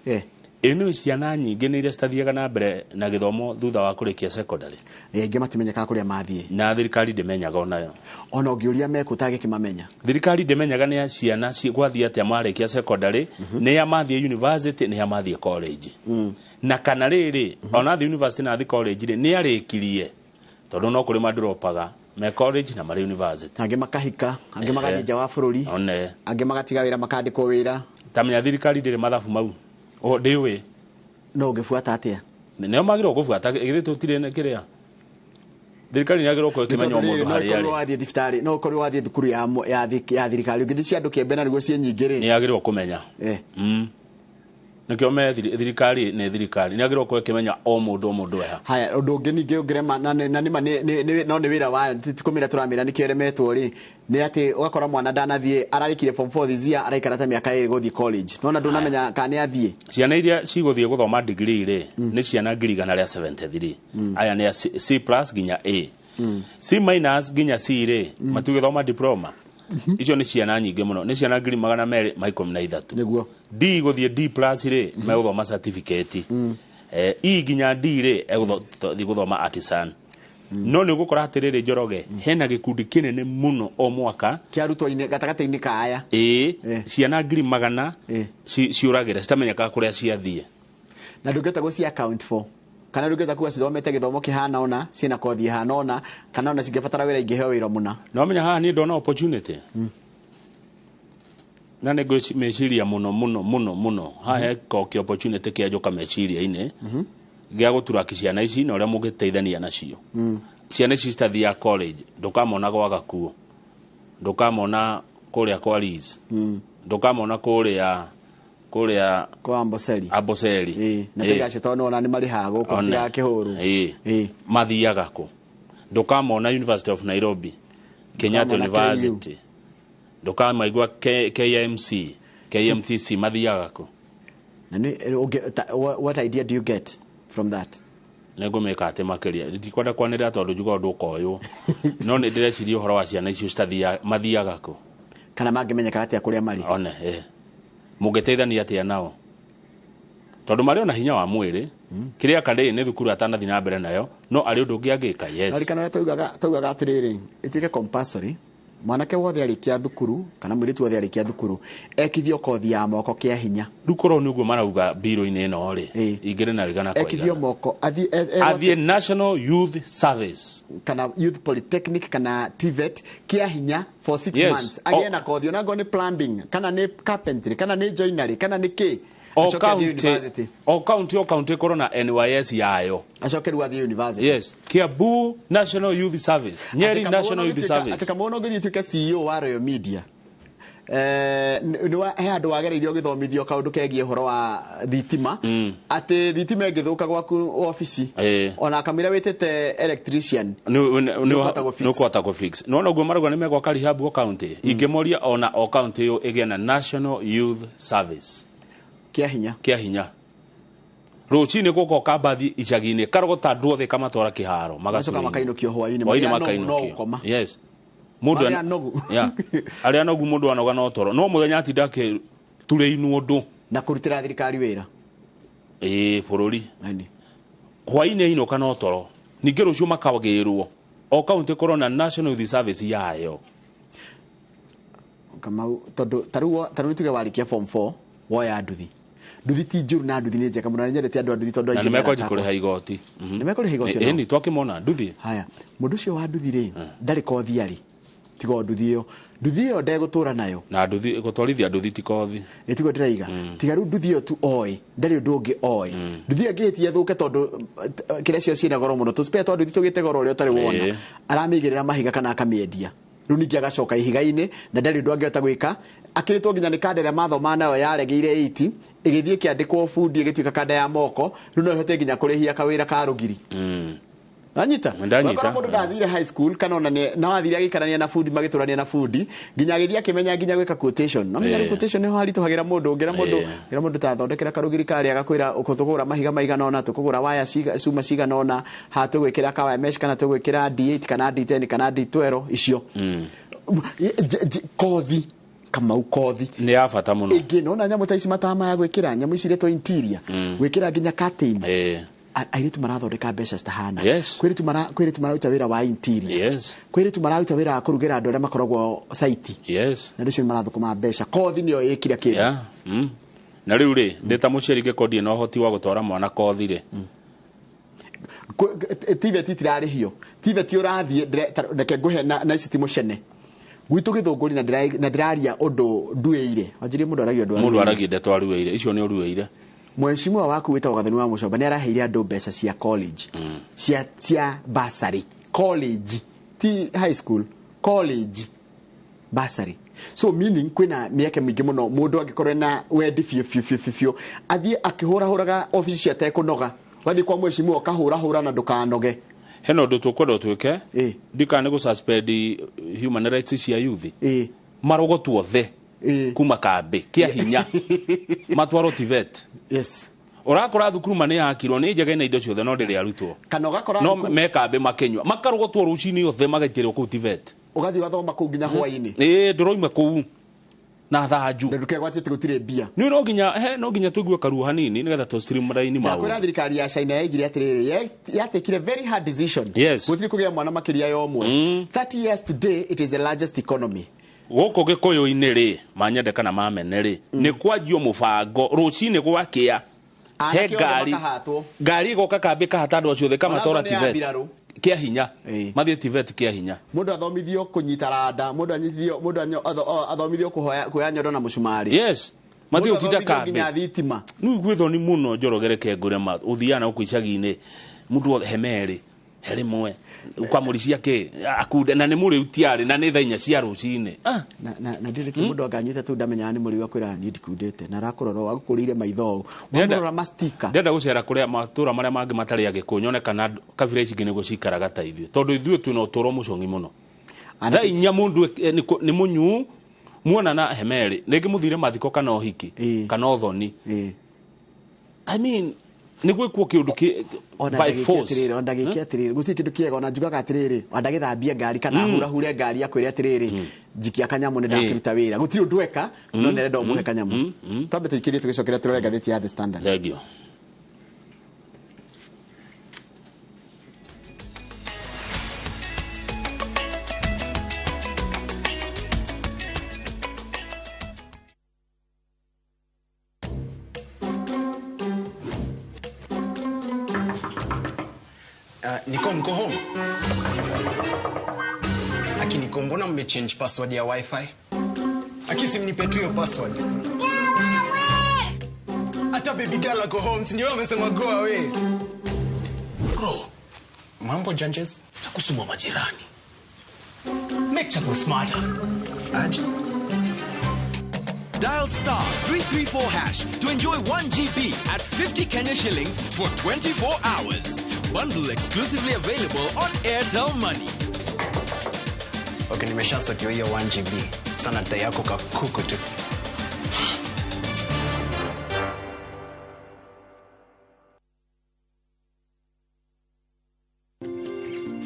Ĩ nĩ ciana nyingĩ nĩ iria citathiaga na mbere na gĩthomo thutha wa kũrĩkia secondary. Aingĩ matimenyekaga kũrĩa mathiĩ. Na thirikari ndĩmenyaga onayo. Ona ũngĩũria mekũ ũtangĩkĩmamenya. Thirikari ndĩmenyaga nĩ ciana gwathiĩ atĩa marĩkia secondary, nĩ a mathiĩ university, nĩ a mathiĩ college. Na kana rĩrĩ, ona athiĩ university na athiĩ college rĩ, nĩ arĩkirie. Tondũ no kũrĩ mandropaga me college na marĩ university. Angĩ makahika, angĩ magathiĩ nja wa bũrũri. One. Angĩ magatiga wĩra makandĩkwo wĩra. Tamenya thirikari ndĩrĩ mathabu mau. O ndĩũĩ. No ũngĩbuata atĩa? Nĩo magĩrĩirwo gũbuata githĩ tũtirĩ na kĩrĩa. Thirikari nĩ yagĩrĩirwo gũkorwo ĩkĩmenya o mũndũ no harĩa ũkorwo arĩ. wathiĩ thibitarĩ no ũkorwo wathiĩ thukuru ya thirikari ũngĩthiĩ cia andũ kĩambe na nĩguo ciĩ nyingĩ rĩ. Nĩ yagĩrĩirwo kũmenya. Nĩkĩo me thirikari nĩ thirikari nĩ yagĩrĩirwo gũkorwo ĩkĩmenya o mũndũ o mũndũ eha. Haya ũndũ ũngĩ ningĩ ũngĩrema na nĩma no nĩ wĩra wayo ti kũmĩra tũramĩra nĩkĩo ĩremetwo rĩ nĩ atĩ ũgakora mwana ndanathiĩ ararĩkire form 4 this year araikara ta mĩaka ĩrĩ gũthiĩ college nona ndũnamenya kana nĩ athiĩ. Ciana iria cigũthiĩ gũthoma degree rĩ nĩ ciana 173,000. Aya nĩ a C plus nginya A. C minus nginya C rĩ matigũthoma diploma. Icio nĩ ciana nyingĩ mũno nĩ ciana 213,000. Nĩguo. D gũthiĩ D plus rĩ megũthoma certificate. E nginya D rĩ egũthiĩ gũthoma artisan. No nĩ ũgũkora atĩrĩrĩ Njoroge hena gĩkundi kĩnene mũno o mwaka kĩa arutwo-inĩ gatagatĩ-inĩ ka aya. Ĩĩ ciana 100,000 ciũragĩra citamenyekaga kũrĩa ciathiĩ. Na ndũngĩhota gũci account for kana ndũngĩhota kuga cithomete gĩthomo kĩhana ũna ciĩna kothi ĩhana ũna kana ona cingĩbatara wĩra ingĩheo wĩra mũna. No menya haha niĩ ndona opportunity. Na nĩ ngwĩciria mũno mũno mũno mũno haha he ko opportunity kĩa njoka meciria-inĩ gĩa gũturaki ciana ici na ũrĩa mũngĩteithania nacio. Ciana ici citathiaga college ndũkamona gwa Gakuo, ndũkamona kũrĩa kwa Liz, ndũkamona kũrĩa kwa Amboseli. Amboseli. Na tiga acio tondũ nĩwona nĩ marĩhaga gũkũ One. tirakĩhũrwo. Mathiaga kũ? Ndũkamona University of Nairobi, Kenyatta Ndũkamona University, ndũkamaigua KMC, KMTC mathiaga kũ? Na what idea do you get from that? Nĩ ngũmĩka atĩ makĩria ndikwenda kwanĩrĩra tondũ njugaga ũndũ ũkoywo, no nĩ ndĩreciria ũhoro wa ciana icio mathiaga kũ kana mangĩmenyeka atĩa kũrĩa marĩ. One mũngĩteithania atĩa nao, tondũ marĩ ona hinya wa mwĩrĩ. Kĩrĩa karĩ nĩ thukuru atanathiĩ na mbere nayo, no arĩ ũndũ ũngĩ angĩka. Yes. Naririkana ũrĩa taugaga atĩrĩrĩ, ĩtuĩke compulsory, mwanake wothe arĩkia thukuru kana mũirĩtu wothe arĩkia thukuru ekithio kothi ya moko kĩa hinya. Rĩu korwo nĩ ũguo marauga mbirũ-inĩ ĩno rĩ, ingĩrĩ na igana kwa ekithio igana. Moko athiĩ athiĩ National Youth Service kana Youth Polytechnic kana TVET kĩa hinya for 6 months, agĩe na kothi, ona ngorwo nĩ plumbing kana nĩ carpentry kana nĩ joinery kana nĩ kĩ, o acoke athiĩ county university. O county ĩkorwo na NYS yayo. Acoke rĩu athiĩ university. Yes, Kiambu National Youth Service, Nyeri Atĩ National Youth Service. Atĩ Kamau no ũngĩthiĩ ũtuĩke CEO wa Royal Media, he handũ wagereirio ũgĩthomithio kaũndũ kegiĩ ũhoro wa thitima, atĩ thitima ĩngĩthũka gwaku obici, ona kamũira wĩtĩte electrician, nĩũkũhota gũ-fix. Nĩũkũhota gũ-fix. Nĩwona ũguo marauga nĩ megwaka rehab o county, ingĩmoria ona o county ĩyo ĩgĩe na National Youth Service kĩa hinya. Kĩa hinya, rũcinĩ gũgoka mbathi icagi-inĩ karogota andũ othe kamatwara kĩharo. Magacoka makainũkio hwaĩ-inĩ. Hwaĩ-inĩ. Marĩa anogu no Makainũkio. gũkoma. Yes, mũndũ Marĩa anogu. Yeah. Arĩa anogu, mũndũ anoga no toro, no mũthenya atinda akĩturĩinwo ũndũ na kũrutĩra thirikari wĩra. Ĩĩ, bũrũri hwaĩ-inĩ ainũka no toro. Ningĩ rũciũ makagĩrwo o county ĩkorwo na National Youth Service yayo. Kamau, tondũ tarĩu tuge warĩkia form 4 woya nduthi, nduthi ti njũru na nduthi nĩ njega mũno na nyendete andũ a nduthi tondũ na aingĩ nĩ nĩ mekwanji arata akwa. kũrĩha igoti. Nĩ mekũrĩha igoti onao? Ĩni twakĩmona nduthi. Haya, mũndũ ũcio wa nduthi rĩ, ndarĩ kothi arĩ tiga o nduthi ĩyo, nduthi ĩyo ndegũtũra nayo. Na nduthi, gũtwarithia nduthi ti kothi. Ĩtiguo ndĩraiga, tiga rĩu nduthi ĩyo tu oĩ, ndarĩ ũndũ ũngĩ oĩ. Nduthi ĩyo ĩngĩhĩtia ĩthũke, tondũ kĩrĩa cio ciĩna goro mũno, tũspare twa nduthi tũgĩte goro ũrĩa ũtarĩ wona, aramĩigĩrĩra mahiga kana akamĩendia. Rĩu ningĩ agacoka ihiga-inĩ na ndarĩ ũndũ angĩhota gwĩka, akĩrĩtwo nginya nĩ kanda ĩrĩa mathomaga nayo yaregeire 80, ĩgĩthiĩ ĩkĩandĩkwo bundi, ĩgĩtuĩka kanda ya moko. Rĩu no ĩhote nginya kũrĩhia kawĩra ka rũgiri. Anyita. Ndanyita. Wakora mũndũ ndathire high school kana ona no athire agĩikarania na bundi, magĩtũrania na bundi nginya agĩthiĩ akĩmenya nginya gwĩka quotation. No menya rĩu quotation nĩho haritũhagĩra mũndũ. Ũngĩra mũndũ, ngĩra mũndũ ta thondekera karũgiri karĩa, agakwĩra tũkũgũra mahiga maigana ũna, tũkũgũra waya cuma cigana ũna, haha tũgwĩkĩra kawaya mesh kana tũgwĩkĩra D8 kana D10 kana D12 icio. Kothi, Kamau, kothi nĩ ya bata mũno. Ĩngĩ nona nyamũ ta ici matama ya gwĩkĩra nyamũ ici iretwo interior, gwĩkĩra nginya curtain. Airĩtu marathondeka mbeca citahana. Kwĩ airĩtu mararuta wĩra wa interior. Kwĩ airĩtu mararuta wĩra wa kũrugĩra andũ arĩa makoragwo site. Na andũ acio nĩ marathũkũma mbeca. Kothi nĩyo ĩkira kĩndũ. Yeah. Na rĩu rĩ, ndĩ ta mũciari ngĩkorwo ndirĩ na ũhoti wa gũtwara mwana kothi rĩ, TVET itirarĩhio. TVET ũrathiĩ reke ngũhe na ici ti mũcene gwitũ Gĩthũngũri, na na ndĩraria ũndũ nduĩire, wanjirie mũndũ aragia ũndũ mũndũ aruĩire. aragia ndeto aruĩire, icio nĩ ũruĩire. Mheshimiwa waku wĩtagwo Gathoni wa Mũcomba nĩ araheire andũ mbeca cia college, cia bursary college, ti high school, college bursary. So meaning kwĩna mĩeke mĩingĩ mũno mũndũ angĩkorwo ena wendi biũ biũ biũ biũ biũ, athiĩ akĩhũrahũraga obici cia tekũnoga, wathiĩ kwa mheshimiwa ũkahũrahũra na ndũkanoge. Hena ũndũ tũkwenda ũtuĩke, ndikana nĩ gũ-suspend human rights cia youth, marogotwo othe kuma kambĩ kĩa hinya matwarwo TVET. Ũrakora thukuru ma nĩ yakirwo, nĩ njega, ina indo ciothe, no ndĩrĩ arutwo. Kana ũgakora no me kambĩ makĩnyua, makarogotwo rũcinĩ othe magaitĩrwo kũu TVET. Ũgathiĩ ũgathoma kũu nginya hwaĩ-inĩ. Ĩĩ, ndũroima kũu na thanju. Ndũkegwatie atĩ gũtirĩ mbia. Nĩ no nginya tũigue karuo hanini nĩgetha tũ streamline Ndakwĩra maũndũ. thirikari ya China yaigire atĩrĩrĩ, yatekire very hard decision. Gũtirĩ kũgĩa mwana makĩria ya ũmwe. 30 years today it is the largest economy. Gũkũ gĩkũyũ-inĩ rĩ, manyende kana mamene rĩ, nĩ kwanjio mũbango rũcinĩ gwakĩa he Anake othe ngari makahatwo. Ngari ĩgoka kambĩ kahata andũ acio othe kamatwara Onakorwo nĩ ya TVET mbirarũ. Kĩa hinya, mathiĩ TVET kĩa hinya. Mũndũ athomithio kũnyita randa, mũndũ anyitithio, mũndũ athomithio kũhoya kuoya nyondo na mũcumarĩ. Yes, mathiĩ Mũndũ gũtinda athomithio nginya kambĩ thitima. Nĩ gwĩ thoni mũno. Njoroge, reke ngũre ma ũthiaga na gũkũ icagi-inĩ, mũndũ wothe he merĩ, he rĩmwe kwamũri ciake akunde na nĩ mũrĩu tiarĩ na nĩ thaa 4 cia rũcinĩ. Na ndirĩ mũndũ anga anyuĩte tu, ndamenyaga nĩ mũrĩu, akwĩra niĩ ndikundĩte na arakũrora ũũ, agũkũrĩire maitho ũũ. Wamũrora mastika. Ndĩrenda gũcera kũrĩa matũra marĩa mangĩ matarĩ agĩkũyũ, nyone kana kabira ici ingĩ nĩguo cikaraga ta ithuĩ, tondũ ithuĩ twĩna ũtũũro mũcong'i mũno. Thaa 4 mũndũ nĩ mũnyuu muonana hemerĩ rĩngĩ, mũthire mathiko kana ũhiki kana ũthoni. I mean nä gwä kwo kä å ndå by force. Ona ndagä atiriri gutirĩ kĩndũ kĩega ona njugaga atiriri andagĩthambie ngari kana hurahure ngari akwĩre atiriri njikia kanyamũ nĩ ndakĩruta wĩra gũtirĩ ũndũ eka no nĩarenda ũmũhe kanyamũ. Twambe tũikĩrie tũgĩcokera tũrore ngathĩti ya The Standard. Thank you. Niko mko home. Aki niko, mbona mmechange password ya wifi? Aki si mnipe tu hiyo password. Hata baby girl ako home, si ndio amesema go away. Bro, mambo janjes, takusuma majirani. Make chapo smarter. Aje. Dial star 334 hash to enjoy 1 GB at 50 Kenya shillings for 24 hours. Bundle exclusively available on Airtel Money. Okay, nimeshasort hiyo 1 GB. Sana data yako kakuku tu.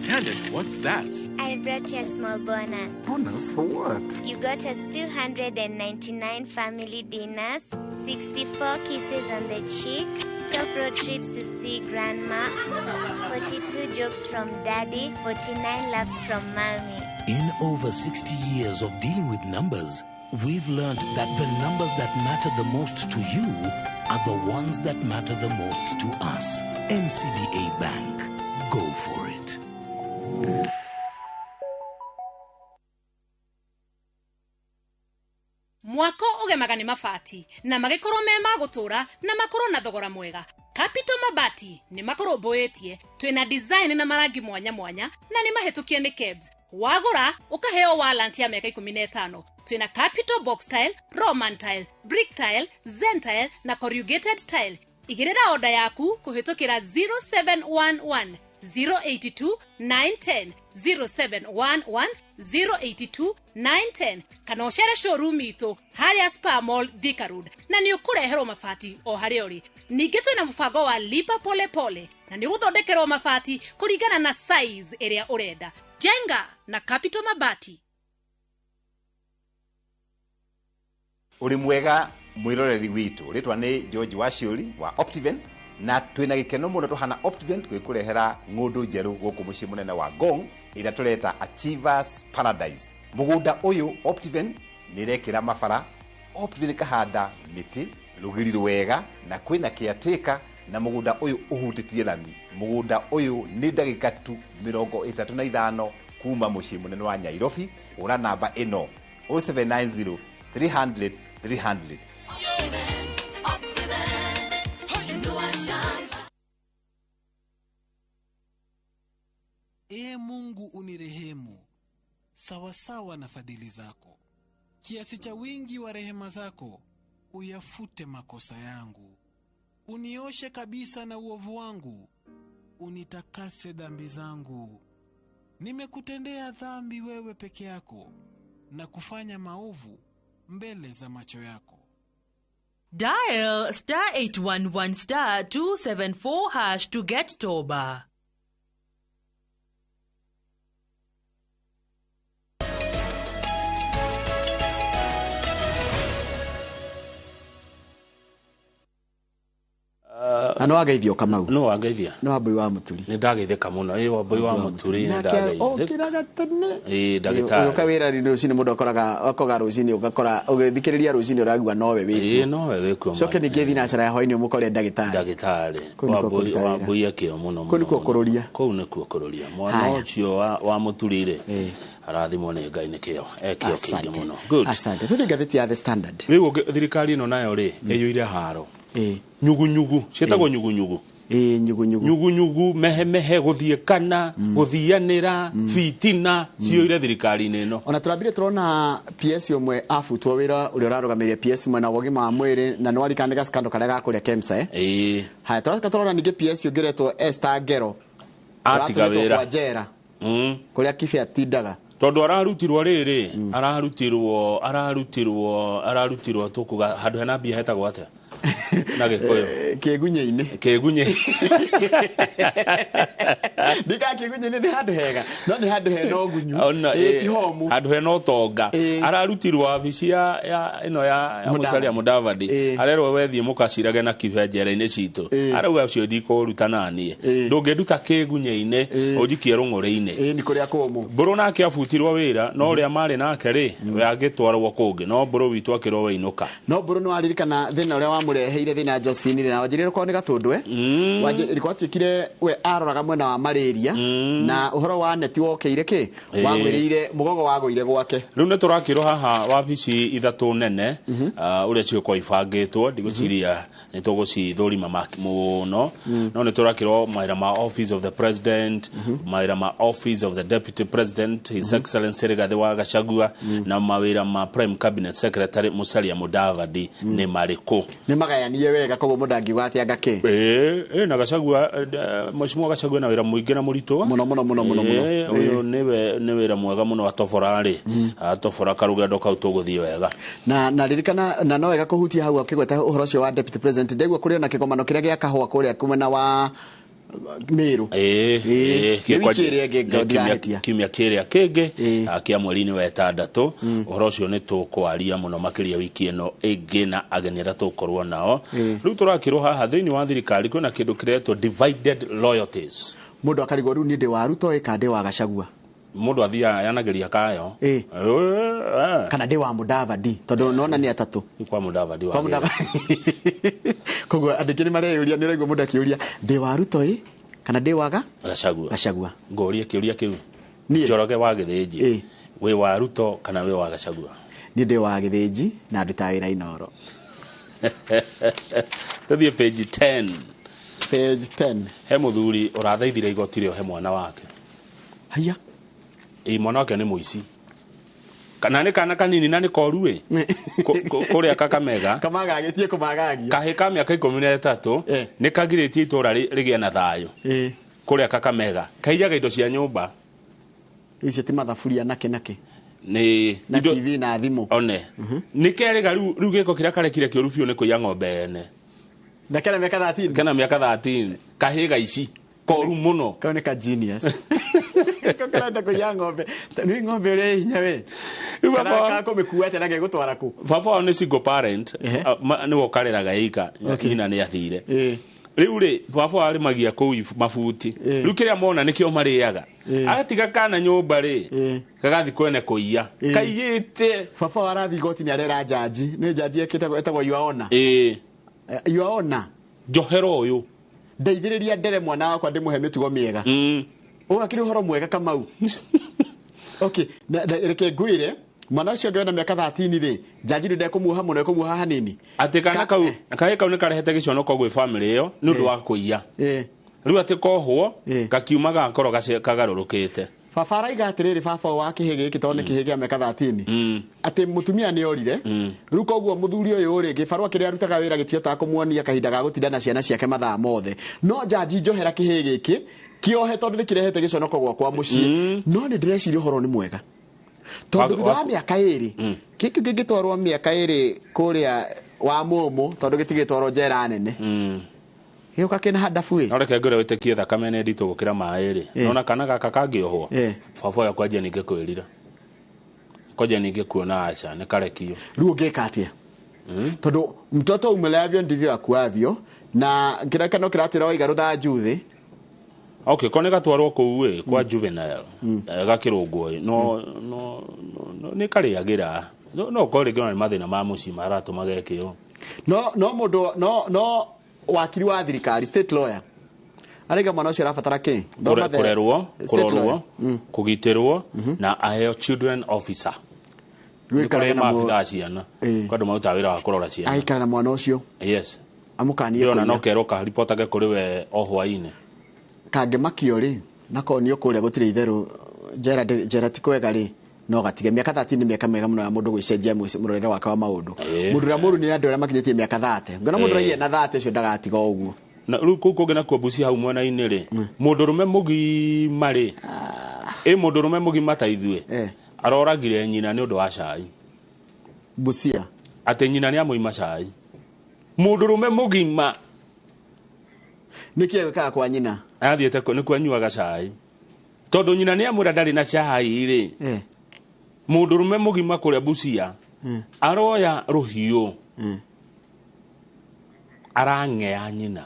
Candace, what's that? I brought you a small bonus. Bonus for what? You got us 299 family dinners, 64 kisses on the cheek, 12 road trips to see grandma, 42 jokes from daddy, 49 laughs from mommy. In over 60 years of dealing with numbers, we've learned that the numbers that matter the most to you are the ones that matter the most to us. NCBA Bank. Go for it. Mwako ũgemaga nĩ mabati na magĩkorwo me ma gũtũra na makorwo na thogora mwega. Capital Mabati nĩ makũrũmbũĩtie, twĩna design na marangi mwanya mwanya na nĩ mahĩtũkie nĩ KEBS. Wagũra ũkaheo warranty ya mĩaka 15. Twĩna Capital Box Tile, Roman Tile, Brick Tile, Zen Tile na Corrugated Tile. Igĩrĩra oda yaku kũhĩtũkĩra 0711 082 910 0711 082 910 kana ũcere showroom itũ harĩa Spa Mall Thika Road na nĩ ũkũreherwo mabati o harĩa ũrĩ. Ningĩ twĩna mũbango wa lipa pole pole na nĩ ũgũthondekerwo mabati kũringana na size ĩrĩa ũrenda. Jenga na Capital Mabati. Ũrĩ mwega mwĩroreri witũ, rĩtwa nĩ George Waciũri wa Optiven na twina gikeno muno tuhana Optiven twikũrehera ng'ũndũ njerũ gũkũ mũciĩ mũnene wa Ngong ĩrĩa tũreta Achievers Paradise. Mũgũnda ũyũ Optiven nĩ ĩrekĩra mabara, Optiven ĩkahanda mĩtĩ rũgiri rwega na kwĩna caretaker na mũgũnda ũyũ ũhutĩtie rami. Mũgũnda ũyũ nĩ ndagĩka tu 35 kuma mũciĩ mũnene wa Nairobi. Hũra namba ĩno 0790 300 300. Ee Mungu unirehemu sawasawa na fadhili zako, kiasi cha wingi wa rehema zako uyafute makosa yangu. Unioshe kabisa na uovu wangu, unitakase dhambi zangu. Nimekutendea dhambi wewe peke yako, na kufanya maovu mbele za macho yako. Dial star 811 star 274 hash to get Toba. Na no ageithio Kamau. No ageithia. No Wambui wa Muturi. Ni ndageithĩka mũno. Ĩ Wambui wa Muturi ni ndageithĩka. Okĩraga tene. Ĩ ndagĩtarĩ. Ũka wĩra rũcinĩ mũndũ akoraga akoga rũcinĩ ũgakora ũgĩthikĩrĩria rũcinĩ ũraigua nowe wĩkuo. Ĩ nowe wĩkuo. Coke ningĩ thinacara ya hwainĩ ũmũkore ndagĩtarĩ. Ndagĩtarĩ. Wambui Wambui akĩo mũno mũno. Kũu nĩkuo kũrũria. Kũu nĩkuo kũrũria. Mwana ũcio wa Muturi rĩ. Arathimwo nĩ Ngai nĩ kĩo. Ekĩo kĩingĩ mũno. Good. Asante. Tũthiĩ ngathĩti ya The Standard. Rĩu thirikari ĩno nayo rĩ ĩiyũire haro. Nyugu nyugu ciĩtagwo nyugu nyugu. Nyugu nyugu. Nyugu nyugu mehe mehe gũthiĩkana gũthianĩra fitina ciyũire thirikari-inĩ ĩno. Ona tũrambire tũrona PS ũmwe abutwo wĩra ũrĩa ũrarũgamĩrĩire PS mwena wa ũgima wa mwĩrĩ na nĩ warikana nĩ gaskando karĩa gakũrĩa KEMSA. Haya tũracoka tũrona ningĩ PS ũngĩ ũretwo Esther Ngero atiga wĩra kwa njera kũrĩa Kibe atindaga tondu ararutirwo rĩrĩ ararutirwo tũkuga handũ hena mbia hetagwo atĩa na Gĩkũyũ Kĩgunyĩ-inĩ. Kĩgunyĩ. Ndika kĩgunyĩ-inĩ nĩ handũ hega, no nĩ handũ hena ũgunyu. Ona, Ĩ, ti homu. Handũ hena ũtonga. Ararutirwo wabici ya ĩno ya Musalia Mudavadi, arerwo wethiĩ mũkacirage na kibenjera-inĩ citũ. Arauga ũcio ndikũruta naniĩ, ndũngĩnduta kĩgunyĩ-inĩ ũnjikie rũng'ũrĩ-inĩ. Ĩ, nĩ kũrĩa kũmũ. Mbũrũ nake abutirwo wĩra, no ũrĩa marĩ nake rĩ, we agĩtwarwo kũngĩ, no Mbũrũ witũ akĩrwo weinũka. No Mbũrũ nĩ waririkana thĩna ũrĩa wamũreheire thĩna Josephine rĩ, na wanjĩrire korwo nĩ Gatũndwe. Wanjĩrire gwatuĩkire we aroraga mwena wa malaria, na ũhoro wa neti wokĩire kĩ wagwĩrĩire mũgogo wagũire gwake. Rĩu nĩ tũrakĩrwo haha wabici ithatũ nene, ũrĩa cigũkorwo ibangĩtwo, ndigũciria nĩ tũgũcithũrima mũno, no nĩ tũrakĩrwo mawĩra ma Office of the President, mawĩra ma Office of the Deputy President, His Excellency Rigathi wa Gachagua, na mawĩra ma Prime Cabinet Secretary Musalia Mudavadi nĩ marĩkũ. Nĩ magayanie wega, koguo mũndũ angiuga atĩ anga kĩ. Ĩĩ, na Gachagua, Mheshimiwa Gachagua na wĩra mũingĩ na mũritũ. Mũno mũno mũno mũno mũno. Ũyũ nĩwe nĩ wĩra mwega mũno atobora rĩ, atobora karũgendo kau tũgũthiĩ wega. Na ririkana na no wega kũhutia hau akĩgweta ũhoro ũcio wa deputy president, ndegua kũrĩ ona kĩgomano kĩrĩa gĩa kahũa kũrĩa mwena wa Meru. Ĩĩ. Nĩ wiki ĩrĩa ĩngĩ ndirahĩtia. Kiumia kĩrĩa kĩngĩ, kĩa mweri-inĩ wa ĩtandatũ. Ũhoro ũcio nĩ tũkwaria mũno makĩria wiki ĩno ĩngĩ na ageni arĩa tũgũkorwo nao. Rĩu tũrakĩrwo haha thĩinĩ wa thirikari kwĩna kĩndũ kĩretwo divided loyalties. Mũndũ akarigwo rĩu niĩ ndĩ wa Ruto ĩ kana ndĩ wa Gachagua. Mũndũ athiaga yanageria kayo. Kana ndĩ wa Mudavadi, tondũ nona nĩ atatũ. Kwa Mudavadi wa Kwa Mudavadi. Koguo andũ aingĩ nĩ mareyũria, nĩ ũraigua mũndũ akĩũria ndĩ wa Ruto ĩ kana ndĩ waga Gachagua. Gachagua. Ngũrie kĩũria kĩu. Niĩ? Njoroge wa Gĩthĩnji, wĩ wa Ruto kana wĩ wa Gachagua? Niĩ ndĩ wa Gĩthĩnji na ndutaga wĩra Inooro. Tũthiĩ page 10. Page 10. He mũthuri ũrathaithire igoti rĩohe mwana wake. Haiya. Ĩ, mwana wake nĩ mũici. Kana nĩ kana kanini na nĩ koru ĩ. Kũrĩa Kakamega. Kamagagĩtie kũmagagia. Kahĩ ka mĩaka 13 nĩ kagirĩtie itũra rĩgĩe na thayũ. Kũrĩa Kakamega. Kaiyaga indo cia nyũmba. Icio ti mathaburia nake nake. Nĩ na TV na thimũ. One. Nĩ kerĩga rĩu gĩko kĩrĩa karekire kĩũru biũ nĩ kũiya ng'ombe ene. Na kena mĩaka 13. Kena mĩaka 13. Kahĩ ga ici. Koru mũno. Kau nĩ ka genius. Karenda kũiya ng'ombe. Nĩ ng'ombe ũrĩa ĩ hinya we. Kana kakũmĩkua atĩa na gegũtwara kũ? Baba wao nĩ single parent, nĩwe ũkareraga ika, nyina nĩ athire. Rĩu rĩ, baba wao arĩmagia kũu mabuti. Rĩu kĩrĩa mona nĩkĩo marĩaga. Agatiga kana nyũmba rĩ, gagathiĩ kwene kũiya. Kaiyĩte. Baba wao arathiĩ igoti-inĩ arera njanji. Nĩ njanji ĩtagwo Your Honor. Your Honor. Njohera ũyũ. Ndeithĩrĩria ndere mwana wakwa ndĩmũhe mĩtugo mĩega. Ũyũ akĩrĩ ũhoro mwega Kamau. Okay, na reke ngwĩre, mwana ũcio ũngĩ wĩna mĩaka 13 rĩ, njanji ndekũmuoha mũno, ekũmuoha hanini. Atĩ kana kau, kahĩ kau nĩ karehete gĩconoko gwĩ family ĩyo nĩ ũndũ wa kũiya. Rĩu atĩ kohwo, gakiuma gakorwo kagarũrũkĩte. Baba araiga atĩrĩrĩ, baba wa kĩhĩ gĩkĩ tondũ nĩ kĩhĩ kĩa mĩaka 13, atĩ mũtumia nĩ orire. Rĩu koguo mũthuri ũyũ rĩ, gĩbarũa kĩrĩa arutaga wĩra gĩtihotaga kũmuonia kahinda ga gũtinda na ciana ciake mathaa mothe. No njanji njohera kĩhĩ gĩkĩ kĩohe tondũ nĩ kĩrehete gĩconoko gwakwa mũciĩ. No nĩ ndĩreciria ũhoro nĩ mwega. Tondũ thutha wa mĩaka ĩrĩ, gĩkĩ kĩngĩtwarwo mĩaka ĩrĩ kũrĩa wa mũmũ, tondũ gĩtigĩtwarwo njera nene. Gĩũka kĩna handabu ĩ. No reke ngwĩre wĩtĩkie thakame nĩ nditũ gũkĩra maĩ rĩ. Nona kana gaka kangĩohwo, baba ũyũ akwanjia ningĩ kwĩrira. Kwanjia ningĩ kuona aca, nĩ karekio. Rĩu ũngĩka atĩa? Tondũ mtoto umeleavyo ndivyo akuavyo, na kĩrĩa no kĩratwĩra waiga rũthanju thĩ. Okay, ko nĩ gatwarwo kũu ĩ, kwa juvenile, gakĩrũngwo ĩ, no nĩ karĩagĩra. No korwo rĩngĩ ona nĩ mathĩna ma mũciĩ maratũma geke ũũ. No mũndũ, no wakiri wa thirikari, state lawyer, araiga mwana ũcio arabatara kĩ? Kũrerwo, kũrorwo, kũgitĩrwo, na aheo children officer. Rĩu Nĩ kũrĩ aikaraga na maabithaa ciana. Kwa andũ marutaga wĩra wa kũrora ciana. Aikara na mwana ũcio. Yes. Amũkanie Ndĩrona kũiya. no kerwo karipotage kũrĩ we o hwaĩ-inĩ. Kangĩmakio rĩ, na konio kũrĩa gũtirĩ itherũ, njera ti kwega rĩ, no gatige. Mĩaka 13 nĩ mĩaka mĩega mũno ya mũndũ gwĩcenjia mũrorere wake wa maũndũ. Mũndũ ũrĩa mũũru nĩ andũ arĩa makinyĩtie mĩaka 30. Ngona mũndũ ũrĩa na 30 ũcio ndagatiga ũguo. Na rĩu kũu kũngĩ nakuo Busia hau mwena-inĩ rĩ, mũndũrũme mũgima rĩ, ĩ mũndũrũme mũgima ta ithuĩ, aroragire nyina nĩ ũndũ wa cai. Busia. Atĩ nyina nĩ amũima cai. Mũndũrũme mũgima. Nĩkĩ egwĩkaga kwa nyina? Athiĩte nĩ kwanyuaga cai. Tondũ nyina nĩ amwĩra ndarĩ na cai rĩ. Mũndũrũme mũgima kũrĩa Busia aroya rũhiũ arang'ea nyina.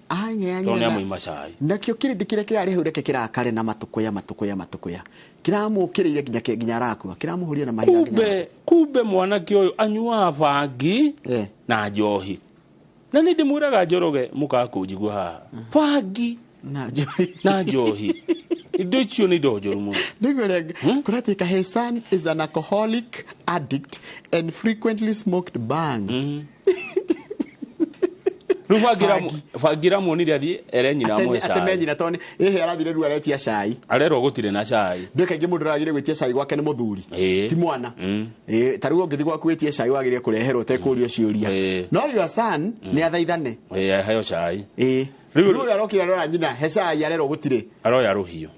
Ang'ea Tondũ nĩ nyina. amũima cai. Nakĩo kĩrĩndĩ kĩrĩa kĩrarĩ hau reke kĩrakare na matũkũya matũkũya matũkũya. Kĩramũkĩrĩire nginya arakua. Kĩramũhũrire na mahiga nginya. Kumbe mwanake ũyũ anyuaga bangi na njohi. Na nĩ ndĩmwĩraga Njoroge mũkaga kũnjigua haha. Bangi na njohi. Na njohi. Indo icio nĩ indo njũru mũno. Nĩguo rĩa kũratuĩka his son is an alcoholic addict and frequently smoked bang. Rĩu bangi ĩramuonire athiĩ ere nyina amũhe Ateme cai. nyina tondũ ĩhĩ arathire rĩu aretia cai. Arerwo gũtirĩ na cai. Ndũĩ kaingĩ mũndũ aragire gwĩtia cai gwake nĩ mũthuri. Ti mwana. Ta rĩu ũngĩthiĩ gwaku wĩtie cai wagĩrĩire kũreherwo ũtekũũrio ciũria. No your son nĩ athaithane. Aheo cai. Rĩu ũyũ arokire arora nyina he cai arerwo gũtirĩ. Aroya rũhiũ.